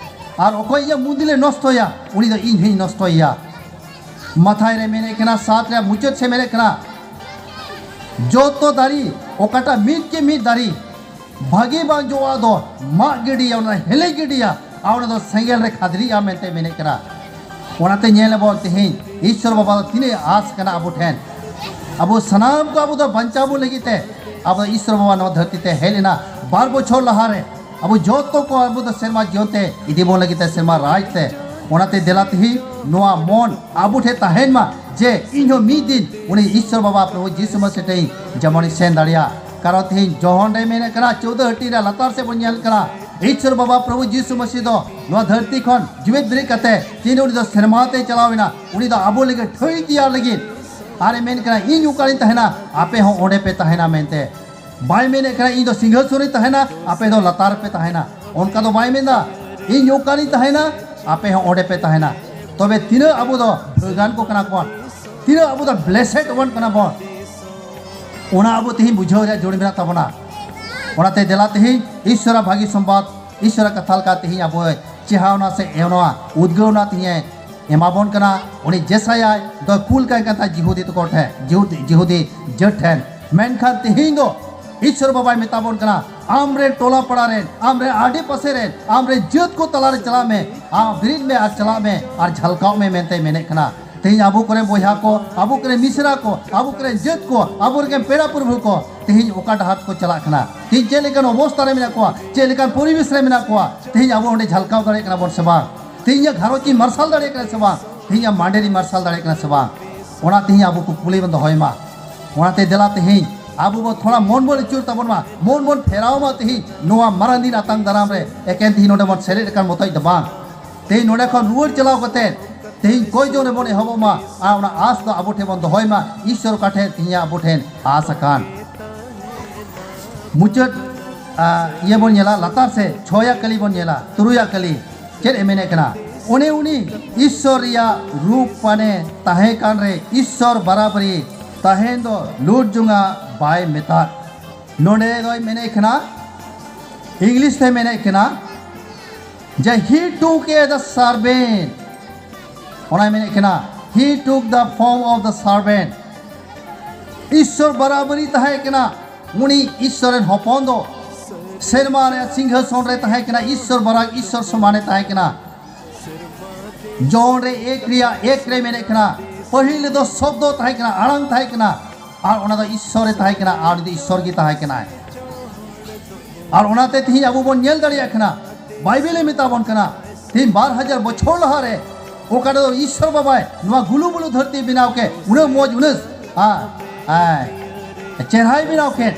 ᱟᱨ ᱚᱠᱚᱭ ᱤᱧᱟᱹᱜ ᱢᱩᱸᱫᱤᱞᱮ ᱱᱚᱥᱴᱚᱭᱟ, ᱩᱱᱤ ᱫᱚ ᱤᱧ ᱦᱚᱸᱧ ᱱᱚᱥᱴᱚᱭᱮᱭᱟ᱾ ᱢᱟᱛᱷᱟᱭ ᱨᱮ ᱢᱮᱱᱮᱫ ᱠᱟᱱᱟ, ᱥᱟᱛ ᱨᱮᱭᱟᱜ ᱢᱩᱪᱟᱹᱫ ᱥᱮᱫ ᱢᱮᱱᱮᱫ ᱠᱟᱱᱟ, ᱡᱚᱛᱚ ᱫᱟᱨᱮ ᱚᱠᱟᱴᱟᱜ ᱢᱤᱫ ᱠᱮ ᱢᱤᱫ ᱫᱟᱨᱮ ᱵᱷᱟᱹᱜᱤ ᱵᱟᱝ ᱡᱚᱜᱼᱟ ᱫᱚ ᱢᱟᱜ ᱜᱤᱰᱤᱭᱟ, ᱚᱱᱟ ᱦᱮᱞᱮᱡ ᱜᱤᱰᱤᱭᱟ, ᱟᱨ ᱚᱱᱟ ᱫᱚ ᱥᱮᱸᱜᱮᱞ ᱨᱮ ᱠᱷᱟᱫᱽᱞᱤᱜᱼᱟ ᱢᱮᱱᱛᱮ ᱢᱮᱱᱮᱫ ᱠᱟᱱᱟ᱾ ᱚᱱᱟᱛᱮ ᱧᱮᱞ ᱟᱵᱚᱱ ᱛᱮᱦᱮᱧ ᱤᱥᱥᱚᱨ ᱵᱟᱵᱟ ᱫᱚ ᱛᱤᱱᱟᱹᱜ ᱟᱥ ᱠᱟᱱᱟ ᱟᱵᱚ ᱴᱷᱮᱱ᱾ ᱟᱵᱚ ᱥᱟᱱᱟᱢ ᱠᱚ ᱟᱵᱚ ᱫᱚ ᱵᱟᱧᱪᱟᱣ ᱵᱚᱱ ᱞᱟᱹᱜᱤᱫ ᱛᱮ ᱟᱵᱚ ᱤᱥᱥᱚᱨ ᱵᱟᱵᱟ ᱱᱚᱣᱟ ᱫᱷᱟᱹᱨᱛᱤ ᱛᱮ ᱦᱮᱡ ᱞᱮᱱᱟ᱾ ᱵᱟᱨ ᱵᱚᱪᱷᱚᱨ ᱞᱟᱦᱟᱨᱮ ᱟᱵᱚ ᱡᱚᱛᱚ ᱠᱚ ᱟᱵᱚ ᱫᱚ ᱥᱮᱨᱢᱟ ᱡᱤᱭᱚᱱ ᱛᱮ ᱤᱫᱤ ᱵᱚᱱ ᱞᱟᱹᱜᱤᱫ ᱛᱮ, ᱥᱮᱨᱢᱟ ᱨᱟᱡᱽ ᱛᱮ᱾ ᱚᱱᱟᱛᱮ ᱫᱮᱞᱟ ᱛᱮᱦᱮᱧ ᱱᱚᱣᱟ ᱢᱚᱱ ᱟᱵᱚ ᱴᱷᱮᱱ ᱛᱟᱦᱮᱱ ᱢᱟ ᱡᱮ ᱤᱧ ᱦᱚᱸ ᱢᱤᱫ ᱫᱤᱱ ᱩᱱᱤ ᱤᱥᱥᱚᱨ ᱵᱟᱵᱟ ᱯᱨᱚᱵᱷᱩ ᱡᱤᱥᱩ ᱢᱟᱹᱥᱤ ᱴᱷᱮᱱ ᱡᱮᱢᱚᱱᱤᱧ ᱥᱮᱱ ᱫᱟᱲᱮᱭᱟᱜ᱾ ᱠᱟᱨᱚᱱ ᱛᱮᱦᱮᱧ ᱡᱚᱦᱚᱱ ᱨᱮ ᱢᱮᱱᱮᱫ ᱠᱟᱱᱟ, ᱪᱳᱫᱚ ᱦᱟᱹᱴᱤᱧ ᱨᱮ ᱞᱟᱛᱟᱨ ᱥᱮᱫ ᱵᱚᱱ ᱧᱮᱞ ᱠᱟᱱᱟ, ᱤᱥᱥᱚᱨ ᱵᱟᱵᱟ ᱯᱨᱚᱵᱷᱩ ᱡᱤᱥᱩ ᱢᱟᱹᱥᱤ ᱫᱚ ᱱᱚᱣᱟ ᱫᱷᱟᱹᱨᱛᱤ ᱠᱷᱚᱱ ᱡᱤᱣᱮᱫ ᱵᱮᱨᱮᱫ ᱠᱟᱛᱮ ᱛᱤᱦᱤᱧ ᱩᱱᱤ ᱫᱚ ᱥᱮᱨᱢᱟ ᱛᱮᱭ ᱪᱟᱞᱟᱣ ᱮᱱᱟ᱾ ᱩᱱᱤ ᱫᱚ ᱟᱵᱚ ᱞᱟᱹᱜᱤᱫ ᱴᱷᱟᱹᱭ ᱛᱮᱭᱟᱨ ᱞᱟᱹᱜᱤᱫ᱾ ᱟᱨᱮ ᱢᱮᱱ ᱠᱟᱱᱟ, ᱤᱧ ᱚᱠᱟᱨᱤᱧ ᱛᱟᱦᱮᱱᱟ, ᱟᱯᱮ ᱦᱚᱸ ᱚᱸᱰᱮ ᱯᱮ ᱛᱟᱦᱮᱱᱟ ᱢᱮᱱᱛᱮ᱾ ᱵᱟᱭ ᱢᱮᱱᱮᱫ ᱠᱟᱱᱟ, ᱤᱧ ᱫᱚ ᱥᱤᱝᱦᱟᱥᱚᱱ ᱨᱮᱧ ᱛᱟᱦᱮᱱᱟ, ᱟᱯᱮ ᱫᱚ ᱞᱟᱛᱟᱨ ᱨᱮᱯᱮ ᱛᱟᱦᱮᱱᱟ᱾ ᱚᱱᱠᱟ ᱫᱚ ᱵᱟᱭ ᱢᱮᱱᱫᱟ, ᱤᱧ ᱚᱠᱟᱨᱤᱧ ᱛᱟᱦᱮᱱᱟ, ᱟᱯᱮ ᱦᱚᱸ ᱚᱸᱰᱮ ᱯᱮ ᱛᱟᱦᱮᱱᱟ᱾ ᱛᱚᱵᱮ ᱛᱤᱱᱟᱹᱜ ᱟᱵᱚ ᱫᱚ ᱵᱷᱟᱹᱜᱟᱱ ᱠᱚ ᱠᱟᱱᱟ ᱵᱚᱱ, ᱛᱤᱱᱟᱹᱜ ᱟᱵᱚ ᱫᱚ ᱵᱞᱮᱥᱮᱰ ᱵᱚᱱ ᱠᱟᱱᱟ ᱵᱚᱱ᱾ ᱚᱱᱟ ᱟᱵᱚ ᱛᱮᱦᱮᱧ ᱵᱩᱡᱷᱟᱹᱣ ᱨᱮᱭᱟᱜ ᱡᱟᱹᱨᱩᱲ ᱢᱮᱱᱟᱜ ᱛᱟᱵᱚᱱᱟ᱾ ᱚᱱᱟᱛᱮ ᱫᱮᱞᱟ ᱛᱮᱦᱮᱧ ᱤᱥᱥᱚᱨᱟᱜ ᱵᱷᱟᱹᱜᱤ ᱥᱚᱢᱵᱟᱫ, ᱤᱥᱥᱚᱨᱟᱜ ᱠᱟᱛᱷᱟ ᱞᱮᱠᱟ ᱛᱮᱦᱮᱧ ᱟᱵᱚᱭ ᱪᱮᱦᱟᱣᱱᱟ ᱥᱮ ᱮᱣᱱᱟ ᱩᱫᱽᱜᱟᱹᱣᱱᱟ ᱛᱮᱦᱮᱧ ᱮ ᱮᱢᱟᱵᱚᱱ ᱠᱟᱱᱟ᱾ ᱩᱱᱤ ᱡᱮᱥᱟᱭᱟᱭ ᱫᱚ ᱠᱩᱞ ᱠᱟᱭ ᱠᱟᱱ ᱛᱟᱦᱮᱸᱫ ᱡᱤᱦᱩᱫᱤ ᱛᱟᱠᱚ ᱴᱷᱮᱱ, ᱡᱤᱦᱩᱫᱤ, ᱡᱤᱦᱩᱫᱤ ᱡᱟᱹᱛ ᱴᱷᱮᱱ᱾ ᱢᱮᱱᱠᱷᱟᱱ ᱛᱮᱦᱮᱧ ᱫᱚ ᱤᱥᱥᱚᱨ ᱵᱟᱵᱟᱭ ᱢᱮᱛᱟ ᱵᱚᱱ ᱠᱟᱱᱟ, ᱟᱢ ᱨᱮᱱ ᱴᱚᱞᱟ ᱯᱟᱲᱟ ᱨᱮᱱ, ᱟᱢ ᱨᱮᱱ ᱟᱰᱮ ᱯᱟᱥᱮ ᱨᱮᱱ, ᱟᱢ ᱨᱮᱱ ᱡᱟᱹᱛ ᱠᱚ ᱛᱟᱞᱟᱨᱮ ᱪᱟᱞᱟᱜ ᱢᱮ, ᱟᱢ ᱵᱮᱨᱮᱫ ᱢᱮ ᱟᱨ ᱪᱟᱞᱟᱜ ᱢᱮ ᱟᱨ ᱡᱷᱟᱞᱠᱟᱣ ᱢᱮ ᱢᱮᱱᱛᱮ ᱢᱮᱱᱮᱫ ᱠᱟᱱᱟ᱾ ᱛᱮᱦᱮᱧ ᱟᱵᱚ ᱠᱚᱨᱮᱱ ᱵᱚᱭᱦᱟ ᱠᱚ, ᱟᱵᱚ ᱠᱚᱨᱮᱱ ᱢᱤᱥᱨᱟ ᱠᱚ, ᱟᱵᱚ ᱠᱚᱨᱮᱱ ᱡᱟᱹᱛ ᱠᱚ, ᱟᱵᱚ ᱨᱮᱱ ᱯᱮᱲᱟ ᱯᱨᱚᱵᱷᱩ ᱠᱚ ᱛᱮᱦᱮᱧ ᱚᱠᱟ ᱰᱟᱦᱟᱨ ᱛᱮᱠᱚ ᱪᱟᱞᱟᱜ ᱠᱟᱱᱟ? ᱛᱮᱦᱮᱧ ᱪᱮᱫ ᱞᱮᱠᱟᱱ ᱚᱵᱚᱥᱛᱟ ᱨᱮ ᱢᱮᱱᱟᱜ ᱠᱚᱣᱟ? ᱪᱮᱫ ᱞᱮᱠᱟᱱ ᱯᱚᱨᱤᱵᱮᱥ ᱨᱮ ᱢᱮᱱᱟᱜ ᱠᱚᱣᱟ? ᱛᱮᱦᱮᱧ ᱟᱵᱚ ᱚᱸᱰᱮ ᱡᱷᱟᱞᱠᱟᱣ ᱫᱟᱲᱮᱭᱟᱜ ᱠᱟᱱᱟ ᱵᱚᱱ ᱥᱮ ᱵᱟᱝ? ᱛᱮᱦᱮᱧ ᱤᱧᱟᱹᱜ ᱜᱷᱟᱨᱚᱸᱡᱽ ᱤᱧ ᱢᱟᱨᱥᱟᱞ ᱫᱟᱲᱮᱭᱟᱜ ᱠᱟᱱᱟ ᱥᱮ ᱵᱟᱝ? ᱛᱮᱦᱮᱧ ᱤᱧᱟᱹᱜ ᱢᱟᱸᱰᱮᱨ ᱤᱧ ᱢᱟᱨᱥᱟᱞ ᱫᱟᱲᱮᱭᱟᱜ ᱠᱟᱱᱟ ᱥᱮ ᱵᱟᱝ? ᱚᱱᱟ ᱛᱮᱦᱮᱧ ᱟᱵᱚ ᱠᱩᱠᱞᱤ ᱵᱚᱱ ᱫᱚᱦᱚᱭ ᱢᱟ᱾ ᱚᱱᱟᱛᱮ ᱫᱮᱞᱟ ᱛᱮᱦᱮᱧ ᱟᱵᱚ ᱵᱚᱱ ᱛᱷᱚᱲᱟ ᱢᱚᱱ ᱵᱚᱱ ᱟᱹᱪᱩᱨ ᱛᱟᱵᱚᱱ ᱢᱟ, ᱢᱚᱱ ᱵᱚᱱ ᱯᱷᱮᱨᱟᱣ ᱢᱟ ᱛᱮᱦᱮᱧ ᱱᱚᱣᱟ ᱢᱟᱨᱟᱝ ᱫᱤᱱ ᱟᱛᱟᱝ ᱫᱟᱨᱟᱢ ᱨᱮ᱾ ᱮᱠᱮᱱ ᱛᱮᱦᱮᱧ ᱱᱚᱰᱮ ᱵᱚᱱ ᱥᱮᱞᱮᱫ ᱟᱠᱟᱱ ᱢᱚᱛᱚᱡ ᱫᱚ ᱵᱟᱝ, ᱛᱮᱦᱮᱧ ᱱᱚᱰᱮ ᱠᱷᱚᱱ ᱨᱩᱣᱟᱹᱲ ᱪᱟᱞᱟᱣ ᱠᱟᱛᱮ ᱛᱮᱦᱮᱧ ᱠᱚᱭ ᱡᱚᱱ ᱨᱮᱵᱚᱱ ᱮᱦᱚᱵᱚᱜ ᱢᱟ ᱟᱨ ᱚᱱᱟ ᱟᱸᱥ ᱫᱚ ᱟᱵᱚ ᱴᱷᱮᱱ ᱵᱚᱱ ᱫᱚᱦᱚᱭ ᱢᱟ, ᱤᱥᱥᱚᱨ ᱚᱠᱟ ᱴᱷᱮᱱ ᱛᱮᱦᱮᱧ ᱟᱵᱚ ᱴᱷᱮᱱ ᱟᱸᱥ ᱟᱠᱟᱱ᱾ ᱢᱩᱪᱟᱹᱫ, ᱟ, ᱤᱭᱟᱹ ᱵᱚᱱ ᱧᱮᱞᱟ, ᱞᱟᱛᱟᱨ ᱥᱮ ᱪᱷᱚᱭᱟ ᱠᱟᱹᱞᱤ ᱵᱚᱱ ᱧᱮᱞᱟ, ᱛᱩᱨᱩᱭᱟ ᱠᱟᱹᱞᱤ ᱪᱮᱫ ᱮ ᱢᱮᱱᱮᱫ ᱠᱟᱱᱟ? ᱚᱱᱮ ᱩᱱᱤ ᱤᱥᱥᱚᱨ ᱨᱮᱭᱟᱜ ᱨᱩᱯ ᱯᱟᱱᱮ ᱛᱟᱦᱮᱸ ᱠᱟᱱ ᱨᱮ ᱤᱥᱥᱚᱨ ᱵᱟᱨᱟᱵᱟᱨᱤ ᱛᱟᱦᱮᱸ ᱫᱚ ᱞᱩᱴ ᱡᱚᱝᱟ ᱵᱟᱭ ᱢᱮᱛᱟᱫ᱾ ᱱᱚᱰᱮ ᱫᱚᱭ ᱢᱮᱱᱮᱫ ᱠᱟᱱᱟ, ᱤᱝᱞᱤᱥ ᱛᱮ ᱢᱮᱱᱮᱫ ᱠᱟᱱᱟ ᱡᱮ he took as a servant᱾ ᱚᱱᱟᱭ ᱢᱮᱱᱮᱫ ᱠᱟᱱᱟ, he took the form of the servant᱾ ᱤᱥᱥᱚᱨ ᱵᱟᱨᱟᱵᱟᱨᱤ ᱛᱟᱦᱮᱸ ᱠᱟᱱᱟ᱾ ᱩᱱᱤ ᱤᱥᱥᱚᱨ ᱨᱮᱱ ᱦᱚᱯᱚᱱ ᱫᱚ ᱥᱮᱨᱢᱟ ᱨᱮ ᱥᱤᱝᱦᱟᱥᱚᱱ ᱨᱮ ᱛᱟᱦᱮᱸ ᱠᱟᱱᱟ, ᱤᱥᱥᱚᱨ ᱵᱟᱨᱟᱠ, ᱤᱥᱥᱚᱨ ᱥᱚᱢᱟᱱᱮ ᱛᱟᱦᱮᱸ ᱠᱟᱱᱟ᱾ ᱡᱚᱱ ᱨᱮ ᱮᱠ ᱨᱮᱭᱟᱜ ᱮᱠ ᱨᱮ ᱢᱮᱱᱮᱫ ᱠᱟᱱᱟ, ᱯᱟᱹᱦᱤᱞ ᱨᱮᱫᱚ ᱥᱚᱵᱫᱚ ᱛᱟᱦᱮᱸ ᱠᱟᱱᱟ, ᱟᱲᱟᱝ ᱛᱟᱦᱮᱸ ᱠᱟᱱᱟ, ᱟᱨ ᱚᱱᱟ ᱫᱚ ᱤᱥᱥᱚᱨ ᱨᱮ ᱛᱟᱦᱮᱸ ᱠᱟᱱᱟ, ᱟᱨ ᱩᱱᱤ ᱫᱚ ᱤᱥᱥᱚᱨ ᱜᱮ ᱛᱟᱦᱮᱸ ᱠᱟᱱᱟᱭ᱾ ᱟᱨ ᱚᱱᱟᱛᱮ ᱛᱮᱦᱮᱧ ᱟᱵᱚ ᱵᱚᱱ ᱧᱮᱞ ᱫᱟᱲᱮᱭᱟᱜ ᱠᱟᱱᱟ, ᱵᱟᱭᱵᱮᱞᱮ ᱢᱮᱛᱟ ᱵᱚᱱ ᱠᱟᱱᱟ, ᱛᱮᱦᱮᱧ ᱵᱟᱨ ᱦᱟᱡᱟᱨ ᱵᱚᱪᱷᱚᱨ ᱞᱟᱦᱟᱨᱮ ᱚᱠᱟ ᱨᱮᱫᱚ ᱤᱥᱥᱚᱨ ᱵᱟᱵᱟᱭ ᱱᱚᱣᱟ ᱜᱩᱞᱩ ᱢᱩᱞᱩ ᱫᱷᱟᱹᱨᱛᱤ ᱵᱮᱱᱟᱣ ᱠᱮᱫ, ᱩᱱᱟᱹᱜ ᱢᱚᱡᱽ, ᱩᱱᱟᱹᱜ, ᱟ, ᱟ, ᱪᱮᱦᱨᱟᱭ ᱵᱮᱱᱟᱣ ᱠᱮᱫ,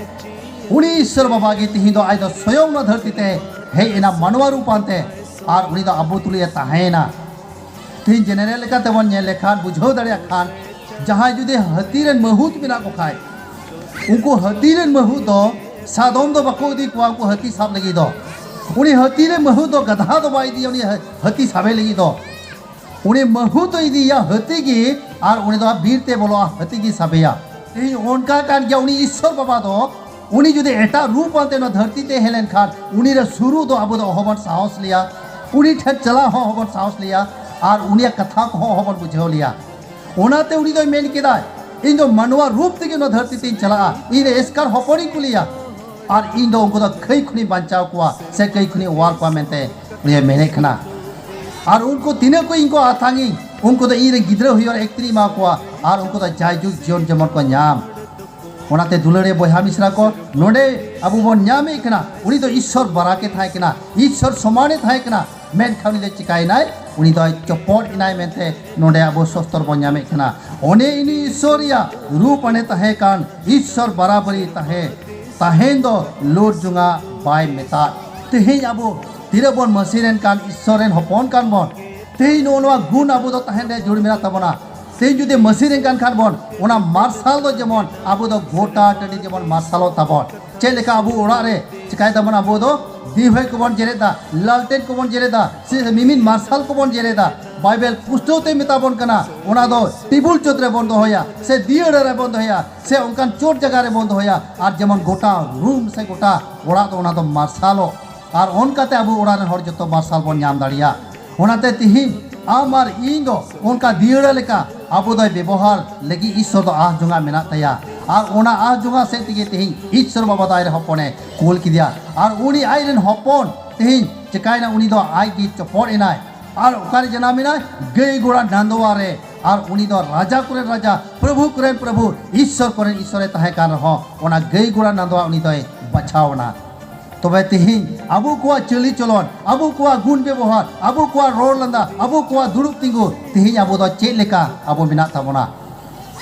ᱩᱱᱤ ᱤᱥᱥᱚᱨ ᱵᱟᱵᱟ ᱜᱮ ᱛᱮᱦᱮᱧ ᱫᱚ ᱟᱡ ᱫᱚ ᱥᱚᱭᱚᱝ ᱱᱚᱣᱟ ᱫᱷᱟᱹᱨᱛᱤ ᱛᱮ ᱦᱮᱡ ᱮᱱᱟ ᱢᱟᱱᱣᱟ ᱨᱩᱯ ᱟᱱᱛᱮ, ᱟᱨ ᱩᱱᱤ ᱫᱚ ᱟᱵᱚ ᱛᱩᱞᱩᱡ ᱮ ᱛᱟᱦᱮᱸᱭᱮᱱᱟ᱾ ᱛᱮᱦᱮᱧ ᱡᱮᱱᱟᱨᱮᱞ ᱞᱮᱠᱟᱛᱮ ᱵᱚᱱ ᱧᱮᱞ ᱞᱮᱠᱷᱟᱱ, ᱵᱩᱡᱷᱟᱹᱣ ᱫᱟᱲᱮᱭᱟᱜ ᱠᱷᱟᱱ, ᱡᱟᱦᱟᱸᱭ ᱡᱩᱫᱤ ᱦᱟᱹᱛᱤ ᱨᱮᱱ ᱢᱟᱹᱦᱩᱛ ᱢᱮᱱᱟᱜ ᱠᱚ ᱠᱷᱟᱡ, ᱩᱱᱠᱩ ᱦᱟᱹᱛᱤ ᱨᱮᱱ ᱢᱟᱹᱦᱩᱛ ᱫᱚ ᱥᱟᱫᱚᱢ ᱫᱚ ᱵᱟᱠᱚ ᱤᱫᱤ ᱠᱚᱣᱟ ᱩᱱᱠᱩ ᱦᱟᱹᱛᱤ ᱥᱟᱵ ᱞᱟᱹᱜᱤᱫ ᱫᱚ᱾ ᱩᱱᱤ ᱦᱟᱹᱛᱤ ᱨᱮᱱ ᱢᱟᱹᱦᱩᱛ ᱫᱚ ᱜᱟᱫᱷᱟ ᱫᱚ ᱵᱟᱭ ᱤᱫᱤᱭᱟ ᱩᱱᱤ ᱦᱟᱹ-, ᱦᱟᱹᱛᱤ ᱥᱟᱵᱮ ᱞᱟᱹᱜᱤᱫ ᱫᱚ᱾ ᱩᱱᱤ ᱢᱟᱹᱦᱩᱛ ᱫᱚ ᱤᱫᱤᱭᱟ ᱦᱟᱹᱛᱤ ᱜᱮ, ᱟᱨ ᱩᱱᱤ ᱫᱚ ᱵᱤᱨ ᱛᱮ ᱵᱚᱞᱚᱜᱼᱟ, ᱦᱟᱹᱛᱤ ᱜᱮ ᱥᱟᱵᱮᱭᱟ᱾ ᱛᱮᱦᱮᱧ ᱚᱱᱠᱟ ᱠᱟᱱ ᱜᱮᱭᱟ, ᱩᱱᱤ ᱤᱥᱥᱚᱨ ᱵᱟᱵᱟ ᱫᱚ, ᱩᱱᱤ ᱡᱩᱫᱤ ᱮᱴᱟᱜ ᱨᱩᱯ ᱟᱱᱛᱮ ᱱᱚᱣᱟ ᱫᱷᱟᱹᱨᱛᱤ ᱛᱮ ᱦᱮᱡ ᱞᱮᱱᱠᱷᱟᱱ, ᱩᱱᱤ ᱨᱮ ᱥᱩᱨᱩ ᱫᱚ ᱟᱵᱚ ᱫᱚ ᱚᱦᱚᱵᱚᱱ ᱥᱟᱦᱚᱥ ᱞᱮᱭᱟ, ᱩᱱᱤ ᱴᱷᱮᱱ ᱪᱟᱞᱟᱣ ᱦᱚᱸ ᱚᱦᱚᱵᱚᱱ ᱥᱟᱦᱚᱥ ᱞᱮᱭᱟ, ᱟᱨ ᱩᱱᱤᱭᱟᱜ ᱠᱟᱛᱷᱟ ᱠᱚᱦᱚᱸ ᱚᱦᱚᱵᱚᱱ ᱵᱩᱡᱷᱟᱹᱣ ᱞᱮᱭᱟ᱾ ᱚᱱᱟᱛᱮ ᱩᱱᱤ ᱫᱚᱭ ᱢᱮᱱ ᱠᱮᱫᱟᱭ, "ᱤᱧ ᱫᱚ ᱢᱟᱱᱣᱟ ᱨᱩᱯ ᱛᱮᱜᱮ ᱱᱚᱣᱟ ᱫᱷᱟᱹᱨᱛᱤ ᱛᱮᱧ ᱪᱟᱞᱟᱜᱼᱟ, ᱤᱧ ᱨᱮ ᱮᱥᱠᱟᱨ ᱦᱚᱯᱚᱱᱤᱧ ᱠᱩᱞᱤᱭᱟ, ᱟᱨ ᱤᱧ ᱫᱚ ᱩᱱᱠᱩ ᱫᱚ ᱠᱷᱟᱹᱭ ᱠᱷᱚᱱᱤᱧ ᱵᱟᱧᱪᱟᱣ ᱠᱚᱣᱟ, ᱥᱮ ᱠᱷᱟᱹᱭ ᱠᱷᱚᱱᱤᱧ ᱚᱣᱟᱨ ᱠᱚᱣᱟ" ᱢᱮᱱᱛᱮ ᱩᱱᱤᱭ ᱢᱮᱱᱮᱫ ᱠᱟᱱᱟ᱾ ᱟᱨ ᱩᱱᱠᱩ ᱛᱤᱱᱟᱹᱜ ᱠᱚ ᱤᱧ ᱠᱚ ᱟᱛᱟᱝᱤᱧ, ᱩᱱᱠᱩ ᱫᱚ ᱤᱧ ᱨᱮᱱ ᱜᱤᱫᱽᱨᱟᱹ ᱦᱩᱭᱩᱜ ᱨᱮ ᱮᱠᱛᱨᱤᱧ ᱮᱢᱟ ᱠᱚᱣᱟ, ᱟᱨ ᱩᱱᱠᱩ ᱫᱚ ᱡᱟᱭᱡᱩᱜᱽ ᱡᱤᱭᱚᱱ ᱡᱮᱢᱚᱱ ᱠᱚ ᱧᱟᱢ᱾ ᱚᱱᱟᱛᱮ ᱫᱩᱞᱟᱹᱲᱤᱭᱟᱹ ᱵᱚᱭᱦᱟ ᱢᱤᱥᱨᱟ ᱠᱚ, ᱱᱚᱰᱮ ᱟᱵᱚ ᱵᱚᱱ ᱧᱟᱢᱮᱫ ᱠᱟᱱᱟ, ᱩᱱᱤ ᱫᱚ ᱤᱥᱥᱚᱨ ᱵᱟᱨᱟᱠᱮ ᱛᱟᱦᱮᱸ ᱠᱟᱱᱟ, ᱤᱥᱥᱚᱨ ᱥᱚᱢᱟᱱᱮ ᱛᱟᱦᱮᱸ ᱠᱟᱱᱟ, ᱢᱮᱱᱠᱷᱟᱱ ᱩᱱᱤ ᱫᱚ ᱪᱤᱠᱟᱭᱮᱱᱟᱭ? ᱩᱱᱤ ᱫᱚᱭ ᱪᱚᱯᱚᱫ ᱮᱱᱟᱭ ᱢᱮᱱᱛᱮ ᱱᱚᱰᱮ ᱟᱵᱚ ᱥᱚᱥᱛᱚᱨ ᱵᱚᱱ ᱧᱟᱢᱮᱫ ᱠᱟᱱᱟ᱾ ᱚᱱᱮ ᱩᱱᱤ ᱤᱥᱥᱚᱨ ᱨᱮᱭᱟᱜ ᱨᱩᱯ ᱟᱱᱮ ᱛᱟᱦᱮᱸ ᱠᱟᱱ, ᱤᱥᱥᱚᱨ ᱵᱟᱨᱟᱵᱟᱨᱤ ᱛᱟᱦᱮᱸ, ᱛᱟᱦᱮᱸ ᱫᱚ ᱞᱳᱴ ᱡᱚᱝᱟ ᱵᱟᱭ ᱢᱮᱛᱟᱜ᱾ ᱛᱮᱦᱮᱧ ᱟᱵᱚ ᱛᱤᱱᱟᱹᱜ ᱵᱚᱱ ᱢᱟᱹᱥᱤ ᱨᱮᱱ ᱠᱟᱱ, ᱤᱥᱥᱚᱨ ᱨᱮᱱ ᱦᱚᱯᱚᱱ ᱠᱟᱱ ᱵᱚᱱ, ᱛᱮᱦᱮᱧ ᱱᱚᱜᱼᱚ ᱱᱚᱣᱟ ᱜᱩᱱ ᱟᱵᱚ ᱫᱚ ᱛᱟᱦᱮᱸ ᱨᱮ ᱡᱩᱲ ᱢᱮᱱᱟᱜ ᱛᱟᱵᱚᱱᱟ᱾ ᱛᱮᱦᱮᱧ ᱡᱩᱫᱤ ᱢᱟᱹᱥᱤ ᱨᱮᱱ ᱠᱟᱱ ᱠᱷᱟᱱ ᱵᱚᱱ, ᱚᱱᱟ ᱢᱟᱨᱥᱟᱞ ᱫᱚ ᱡᱮᱢᱚᱱ ᱟᱵᱚ ᱫᱚ ᱜᱚᱴᱟ ᱴᱟᱺᱰᱤ ᱡᱮᱢᱚᱱ ᱢᱟᱨᱥᱟᱞᱚᱜ ᱛᱟᱵᱚᱱ᱾ ᱪᱮᱫ ᱞᱮᱠᱟ ᱟᱵᱚ ᱚᱲᱟᱜ ᱨᱮ ᱪᱤᱠᱟᱭ ᱫᱟᱵᱚᱱ, ᱟᱵᱚ ᱫᱚ ᱫᱤᱣᱦᱟᱹᱭ ᱠᱚᱵᱚᱱ ᱡᱮᱨᱮᱫᱟ, ᱞᱟᱞᱴᱮᱱ ᱠᱚᱵᱚᱱ ᱡᱮᱨᱮᱫᱟ, ᱥᱮ ᱢᱤᱢᱤᱫ ᱢᱟᱨᱥᱟᱞ ᱠᱚᱵᱚᱱ ᱡᱮᱨᱮᱫᱟ᱾ ᱵᱟᱭᱵᱮᱞ ᱯᱩᱥᱴᱟᱹᱣ ᱛᱮ ᱢᱮᱛᱟ ᱵᱚᱱ ᱠᱟᱱᱟ, ᱚᱱᱟ ᱫᱚ ᱴᱮᱵᱩᱞ ᱪᱚᱴ ᱨᱮᱵᱚᱱ ᱫᱚᱦᱚᱭᱟ, ᱥᱮ ᱫᱤᱭᱟᱹᱲᱟ ᱨᱮᱵᱚᱱ ᱫᱚᱦᱚᱭᱟ, ᱥᱮ ᱚᱱᱠᱟᱱ ᱪᱚᱴ ᱡᱟᱭᱜᱟ ᱨᱮᱵᱚᱱ ᱫᱚᱦᱚᱭᱟ, ᱟᱨ ᱡᱮᱢᱚᱱ ᱜᱚᱴᱟ ᱨᱩᱢ ᱥᱮ ᱜᱚᱴᱟ ᱚᱲᱟᱜ ᱫᱚ ᱚᱱᱟ ᱫᱚ ᱢᱟᱨᱥᱟᱞᱚᱜ᱾ ᱟᱨ ᱚᱱᱠᱟᱛᱮ ᱟᱵᱚ ᱚᱲᱟᱜ ᱨᱮᱱ ᱦᱚᱲ ᱡᱚᱛᱚ ᱢᱟᱨᱥᱟᱞ ᱵᱚᱱ ᱧᱟᱢ ᱫᱟᱲᱮᱭᱟᱜᱼᱟ᱾ ᱚᱱᱟᱛᱮ ᱛᱤᱦᱤᱧ ᱟᱢ ᱟᱨ ᱤᱧ ᱫᱚ ᱚᱱᱠᱟ ᱫᱤᱭᱟᱹᱲᱟ ᱞᱮᱠᱟ ᱟᱵᱚ ᱫᱚᱭ ᱵᱮᱵᱚᱦᱟᱨ ᱞᱟᱹᱜᱤᱫ ᱤᱥᱥᱚᱨ ᱫᱚ ᱟᱥ ᱡᱚᱝᱟ ᱢᱮᱱᱟᱜ ᱛᱟᱭᱟ᱾ ᱟᱨ ᱚᱱᱟ ᱟᱥ ᱡᱚᱝᱟ ᱥᱮᱫ ᱛᱮᱜᱮ ᱛᱤᱦᱤᱧ ᱤᱥᱥᱚᱨ ᱵᱟᱵᱟ ᱫᱚ ᱟᱡ ᱨᱮᱱ ᱦᱚᱯᱚᱱᱮ ᱠᱩᱞ ᱠᱮᱫᱮᱭᱟ᱾ ᱟᱨ ᱩᱱᱤ ᱟᱡ ᱨᱮᱱ ᱦᱚᱯᱚᱱ ᱛᱤᱦᱤᱧ ᱪᱤᱠᱟᱭᱱᱟ? ᱩᱱᱤ ᱫᱚ ᱟᱡ ᱜᱮ ᱪᱚᱯᱚᱫ ᱮᱱᱟᱭ᱾ ᱟᱨ ᱚᱠᱟᱨᱮ ᱡᱟᱱᱟᱢ ᱮᱱᱟᱭ? ᱜᱟᱹᱭ ᱜᱚᱲᱟ ᱱᱟᱱᱫᱚᱣᱟ ᱨᱮ᱾ ᱟᱨ ᱩᱱᱤ ᱫᱚ ᱨᱟᱡᱟ ᱠᱚᱨᱮᱱ ᱨᱟᱡᱟ, ᱯᱨᱚᱵᱷᱩ ᱠᱚᱨᱮᱱ ᱯᱨᱚᱵᱷᱩ, ᱤᱥᱥᱚᱨ ᱠᱚᱨᱮᱱ ᱤᱥᱥᱚᱨᱮ ᱛᱟᱦᱮᱸ ᱠᱟᱱ ᱨᱮᱦᱚᱸ, ᱚᱱᱟ ᱜᱟᱹᱭ ᱜᱚᱲᱟ ᱱᱟᱱᱫᱚᱣᱟ ᱩᱱᱤ ᱫᱚᱭ ᱵᱟᱪᱷᱟᱣ ᱮᱱᱟ᱾ ᱛᱚᱵᱮ ᱛᱤᱦᱤᱧ ᱟᱵᱚ ᱠᱚᱣᱟᱜ ᱪᱟᱹᱞᱤ ᱪᱚᱞᱚᱱ, ᱟᱵᱚ ᱠᱚᱣᱟᱜ ᱜᱩᱱ ᱵᱮᱵᱚᱦᱟᱨ, ᱟᱵᱚ ᱠᱚᱣᱟᱜ ᱨᱚᱲ ᱞᱟᱸᱫᱟ, ᱟᱵᱚ ᱠᱚᱣᱟᱜ ᱫᱩᱲᱩᱵ ᱛᱤᱸᱜᱩ, ᱛᱤᱦᱤᱧ ᱟᱵᱚ ᱫᱚ ᱪᱮᱫ ᱞᱮᱠᱟ ᱟᱵᱚ ᱢᱮᱱᱟᱜ ᱛᱟᱵᱚᱱᱟ?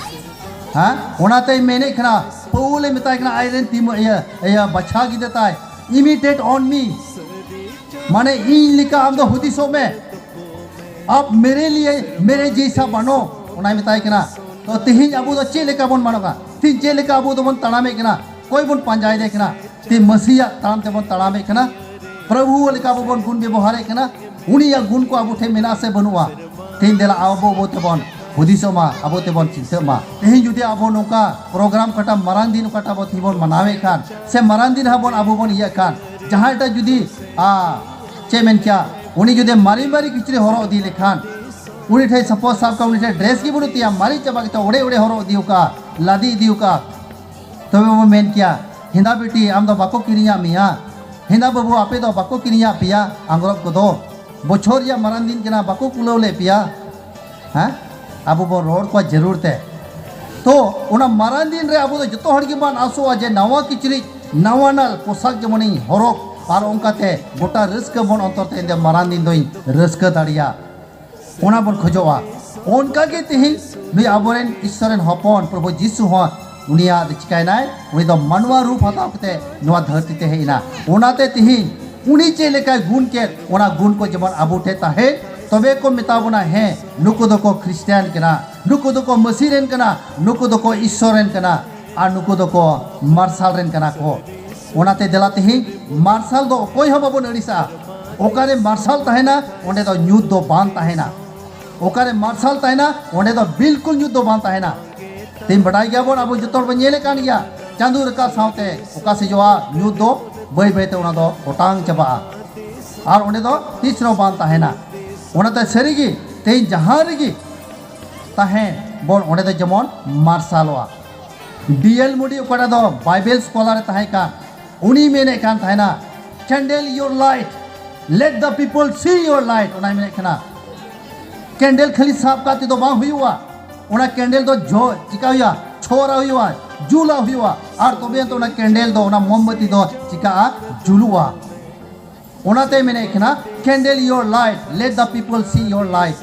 ᱦᱮᱸ, ᱚᱱᱟᱛᱮᱧ ᱢᱮᱱᱮᱫ ᱠᱟᱱᱟ, ᱯᱟᱹᱣᱩᱞᱮ ᱢᱮᱛᱟᱭ ᱠᱟᱱᱟ ᱟᱡᱨᱮᱱ ᱴᱤᱢ, ᱤᱭᱟᱹ, ᱤᱭᱟᱹ, ᱵᱟᱪᱷᱟ ᱜᱤᱫᱽᱨᱟᱹ ᱛᱟᱭ, "Imitate on me", ᱢᱟᱱᱮ ᱤᱧ ᱞᱮᱠᱟ ᱟᱢ ᱫᱚ ᱦᱩᱫᱤᱥᱚᱜ ᱢᱮ᱾ "आप मेरे लिए, मेरे जैसा बनो", ᱚᱱᱟᱭ ᱢᱮᱛᱟᱭ ᱠᱟᱱᱟ᱾ ᱛᱚ ᱛᱤᱦᱤᱧ ᱟᱵᱚ ᱫᱚ ᱪᱮᱫ ᱞᱮᱠᱟ ᱵᱚᱱ ᱢᱟᱱᱚᱜᱼᱟ? ᱛᱤᱦᱤᱧ ᱪᱮᱫ ᱞᱮᱠᱟ ᱟᱵᱚ ᱫᱚᱵᱚᱱ ᱛᱟᱲᱟᱢᱮᱫ ᱠᱟᱱᱟ? ᱚᱠᱚᱭ ᱵᱚᱱ ᱯᱟᱸᱡᱟᱭᱮᱫᱮ ᱠᱟᱱᱟ? ᱛᱤᱦᱤᱧ ᱢᱟᱹᱥᱤᱭᱟᱜ ᱛᱟᱲᱟᱢ ᱛᱮᱵᱚᱱ ᱛᱟᱲᱟᱢᱮᱫ ᱠᱟᱱᱟ? ᱯᱨᱚᱵᱷᱩ ᱞᱮᱠᱟ ᱟᱵᱚ ᱵᱚᱱ ᱜᱩᱱ ᱵᱮᱵᱚᱦᱟᱨᱮᱫ ᱠᱟᱱᱟ? ᱩᱱᱤᱭᱟᱜ ᱜᱩᱱ ᱠᱚ ᱟᱵᱚ ᱴᱷᱮᱱ ᱢᱮᱱᱟᱜᱼᱟ ᱥᱮ ᱵᱟᱹᱱᱩᱜᱼᱟ? ᱛᱤᱦᱤᱧ ᱫᱮᱞᱟ ᱟᱵᱚ ᱟᱵᱚ ᱛᱮᱵᱚᱱ ᱦᱩᱫᱤᱥᱚᱜ ᱢᱟ, ᱟᱵᱚ ᱛᱮᱵᱚᱱ ᱪᱤᱱᱛᱟᱹᱜ ᱢᱟ᱾ ᱛᱮᱦᱮᱧ ᱡᱩᱫᱤ ᱟᱵᱚ ᱱᱚᱝᱠᱟ ᱯᱨᱳᱜᱨᱟᱢ ᱠᱟᱴᱟ ᱢᱟᱨᱟᱝ ᱫᱤᱱ ᱚᱠᱟᱴᱟᱜ ᱟᱵᱚ ᱛᱮᱦᱮᱧ ᱵᱚᱱ ᱢᱟᱱᱟᱣᱮᱫ ᱠᱟᱱ, ᱥᱮ ᱢᱟᱨᱟᱝ ᱫᱤᱱ ᱨᱮᱦᱚᱸ ᱵᱚᱱ ᱟᱵᱚ ᱵᱚᱱ ᱤᱭᱟᱹᱜ ᱠᱟᱱ, ᱡᱟᱦᱟᱸᱭᱴᱟᱜ ᱡᱩᱫᱤ ᱟ, ᱪᱮᱫ ᱢᱮᱱ ᱠᱮᱭᱟ, ᱩᱱᱤ ᱡᱩᱫᱤ ᱢᱟᱨᱮ ᱢᱟᱨᱮ ᱠᱤᱪᱨᱤᱡ ᱦᱚᱨᱚᱜ ᱤᱫᱤ ᱞᱮᱠᱷᱟᱱ, ᱩᱱᱤ ᱴᱷᱮᱱ ᱥᱟᱯᱳᱡ ᱥᱟᱵ ᱠᱟᱜ ᱩᱱᱤ ᱴᱷᱮᱱ ᱰᱨᱮᱥ ᱜᱮ ᱵᱟᱹᱱᱩᱜ ᱛᱟᱭᱟ, ᱢᱟᱨᱮ ᱪᱟᱵᱟ ᱠᱟᱛᱮ ᱚᱲᱮ ᱚᱲᱮ ᱦᱚᱨᱚᱜ ᱤᱫᱤ ᱟᱠᱟᱫ, ᱞᱟᱫᱮ ᱤᱫᱤ ᱟᱠᱟᱫ, ᱛᱚᱵᱮ ᱵᱚᱱ ᱢᱮᱱ ᱠᱮᱭᱟ, ᱦᱮᱸᱫᱟ ᱵᱤᱴᱤ, ᱟᱢ ᱫᱚ ᱵᱟᱠᱚ ᱠᱤᱨᱤᱧᱟᱜ ᱢᱮᱭᱟ, ᱦᱮᱸᱫᱟ ᱵᱟᱹᱵᱩ, ᱟᱯᱮ ᱫᱚ ᱵᱟᱠᱚ ᱠᱤᱨᱤᱧᱟᱜ ᱯᱮᱭᱟ ᱟᱝᱜᱽᱨᱚᱵ ᱠᱚᱫᱚ, ᱵᱚᱪᱷᱚᱨ ᱨᱮᱭᱟᱜ ᱢᱟᱨᱟᱝ ᱫᱤᱱ ᱠᱟᱱᱟ, ᱵᱟᱠᱚ ᱠᱩᱞᱟᱹᱣ ᱞᱮᱫ ᱯᱮᱭᱟ᱾ ᱦᱮᱸ, ᱟᱵᱚ ᱵᱚᱱ ᱨᱚᱲ ᱠᱚᱣᱟ ᱡᱟᱹᱨᱩᱲ ᱛᱮ᱾ ᱛᱚ ᱚᱱᱟ ᱢᱟᱨᱟᱝ ᱫᱤᱱ ᱨᱮ ᱟᱵᱚ ᱫᱚ ᱡᱚᱛᱚ ᱦᱚᱲ ᱜᱮᱵᱚᱱ ᱟᱥᱚᱜᱼᱟ ᱡᱮ ᱱᱟᱣᱟ ᱠᱤᱪᱨᱤᱡ, ᱱᱟᱣᱟᱱᱟᱜ ᱯᱳᱥᱟᱠ ᱡᱮᱢᱚᱱᱤᱧ ᱦᱚᱨᱚᱜ, ᱟᱨ ᱚᱱᱠᱟᱛᱮ ᱜᱚᱴᱟ ᱨᱟᱹᱥᱠᱟᱹ ᱢᱚᱱ ᱚᱱᱛᱚᱨ ᱛᱮ ᱤᱧ ᱫᱚ ᱢᱟᱨᱟᱝ ᱫᱤᱱ ᱫᱚᱧ ᱨᱟᱹᱥᱠᱟᱹ ᱫᱟᱲᱮᱭᱟᱜ, ᱚᱱᱟ ᱵᱚᱱ ᱠᱷᱚᱡᱚᱜᱼᱟ᱾ ᱚᱱᱠᱟ ᱜᱮ ᱛᱮᱦᱮᱧ ᱱᱩᱭ ᱟᱵᱚᱨᱮᱱ ᱤᱥᱥᱚᱨ ᱨᱮᱱ ᱦᱚᱯᱚᱱ ᱯᱨᱚᱵᱷᱩ ᱡᱤᱥᱩ ᱦᱚᱸ ᱩᱱᱤᱭᱟᱜ ᱫᱚ ᱪᱤᱠᱟᱭᱱᱟᱭ? ᱩᱱᱤ ᱫᱚ ᱢᱟᱱᱣᱟ ᱨᱩᱯ ᱦᱟᱛᱟᱣ ᱠᱟᱛᱮ ᱱᱚᱣᱟ ᱫᱷᱟᱹᱨᱛᱤ ᱛᱮ ᱦᱮᱡ ᱮᱱᱟ᱾ ᱚᱱᱟᱛᱮ ᱛᱮᱦᱮᱧ ᱩᱱᱤ ᱪᱮᱫ ᱞᱮᱠᱟᱭ ᱜᱩᱱ ᱠᱮᱫ, ᱚᱱᱟ ᱜᱩᱱ ᱠᱚ ᱡᱮᱢᱚᱱ ᱟᱵᱚ ᱴᱷᱮᱱ ᱛᱟᱦᱮᱸ, ᱛᱚᱵᱮ ᱠᱚ ᱢᱮᱛᱟ ᱵᱚᱱᱟ, ᱦᱮᱸ, ᱱᱩᱠᱩ ᱫᱚᱠᱚ ᱠᱷᱨᱤᱥᱴᱟᱱ ᱠᱟᱱᱟ, ᱱᱩᱠᱩ ᱫᱚᱠᱚ ᱢᱟᱹᱥᱤ ᱨᱮᱱ ᱠᱟᱱᱟ, ᱱᱩᱠᱩ ᱫᱚᱠᱚ ᱤᱥᱥᱚᱨ ᱨᱮᱱ ᱠᱟᱱᱟ, ᱟᱨ ᱱᱩᱠᱩ ᱫᱚᱠᱚ ᱢᱟᱨᱥᱟᱞ ᱨᱮᱱ ᱠᱟᱱᱟ ᱠᱚ᱾ ᱚᱱᱟᱛᱮ ᱫᱮᱞᱟ ᱛᱮᱦᱮᱧ ᱢᱟᱨᱥᱟᱞ ᱫᱚ ᱚᱠᱚᱭ ᱦᱚᱸ ᱵᱟᱵᱚᱱ ᱟᱹᱲᱤᱥᱟᱜᱼᱟ᱾ ᱚᱠᱟᱨᱮ ᱢᱟᱨᱥᱟᱞ ᱛᱟᱦᱮᱱᱟ, ᱚᱸᱰᱮ ᱫᱚ ᱧᱩᱛ ᱫᱚ ᱵᱟᱝ ᱛᱟᱦᱮᱱᱟ᱾ ᱚᱠᱟᱨᱮ ᱢᱟᱨᱥᱟᱞ ᱛᱟᱦᱮᱱᱟ, ᱚᱸᱰᱮ ᱫᱚ ᱵᱤᱞᱠᱩᱞ ᱧᱩᱛ ᱫᱚ ᱵᱟᱝ ᱛᱟᱦᱮᱱᱟ᱾ ᱛᱮᱦᱮᱧ ᱵᱟᱰᱟᱭ ᱜᱮᱭᱟᱵᱚᱱ, ᱟᱵᱚ ᱡᱚᱛᱚ ᱦᱚᱲ ᱵᱚᱱ ᱧᱮᱞᱮᱫ ᱠᱟᱱ ᱜᱮᱭᱟ, ᱪᱟᱸᱫᱳ ᱨᱟᱠᱟᱵ ᱥᱟᱶᱛᱮ ᱚᱠᱟ ᱥᱮᱡᱚᱜᱼᱟ, ᱧᱩᱛ ᱫᱚ ᱵᱟᱹᱭ ᱵᱟᱹᱭᱛᱮ ᱚᱱᱟ ᱫᱚ ᱚᱴᱟᱝ ᱪᱟᱵᱟᱜᱼᱟ, ᱟᱨ ᱚᱸᱰᱮ ᱫᱚ ᱛᱤᱥ ᱨᱮᱦᱚᱸ ᱵᱟᱝ ᱛᱟᱦᱮᱱᱟ᱾ ᱚᱱᱟᱛᱮ ᱥᱟᱹᱨᱤᱜᱮ ᱛᱮᱦᱮᱧ ᱡᱟᱦᱟᱸ ᱨᱮᱜᱮ ᱛᱟᱦᱮᱱ ᱵᱚᱱ, ᱚᱸᱰᱮ ᱫᱚ ᱡᱮᱢᱚᱱ ᱢᱟᱨᱥᱟᱞᱚᱜᱼᱟ᱾ ᱰᱤ ᱮᱞ ᱢᱩᱰᱤ ᱚᱠᱟᱴᱟᱜ ᱫᱚ ᱵᱟᱭᱵᱮᱞ ᱥᱠᱚᱞᱟᱨ ᱮ ᱛᱟᱦᱮᱸ ᱠᱟᱱ, ᱩᱱᱤ ᱢᱮᱱᱮᱫ ᱠᱟᱱ ᱛᱟᱦᱮᱱᱟ, "Candle your light, let the people see your light", ᱚᱱᱟᱭ ᱢᱮᱱᱮᱫ ᱠᱟᱱᱟ᱾ ᱠᱮᱱᱰᱮᱞ ᱠᱷᱟᱹᱞᱤ ᱥᱟᱵ ᱠᱟᱛᱮ ᱫᱚ ᱵᱟᱝ ᱦᱩᱭᱩᱜᱼᱟ, ᱚᱱᱟ ᱠᱮᱱᱰᱮᱞ ᱫᱚ ᱡᱚ ᱪᱤᱠᱟ ᱦᱩᱭᱩᱜᱼᱟ? ᱪᱷᱚᱨᱟ ᱦᱩᱭᱩᱜᱼᱟ, ᱡᱩᱞᱟ ᱦᱩᱭᱩᱜᱼᱟ, ᱟᱨ ᱛᱚᱵᱮ ᱛᱚ ᱚᱱᱟ ᱠᱮᱱᱰᱮᱞ ᱫᱚ, ᱚᱱᱟ ᱢᱳᱢᱵᱟᱛᱤ ᱫᱚ ᱪᱤᱠᱟᱜᱼᱟ? ᱡᱩᱞᱩᱜᱼᱟ᱾ ᱚᱱᱟᱛᱮ ᱢᱮᱱᱮᱫ ᱠᱟᱱᱟ, "Candle your light, let the people see your light",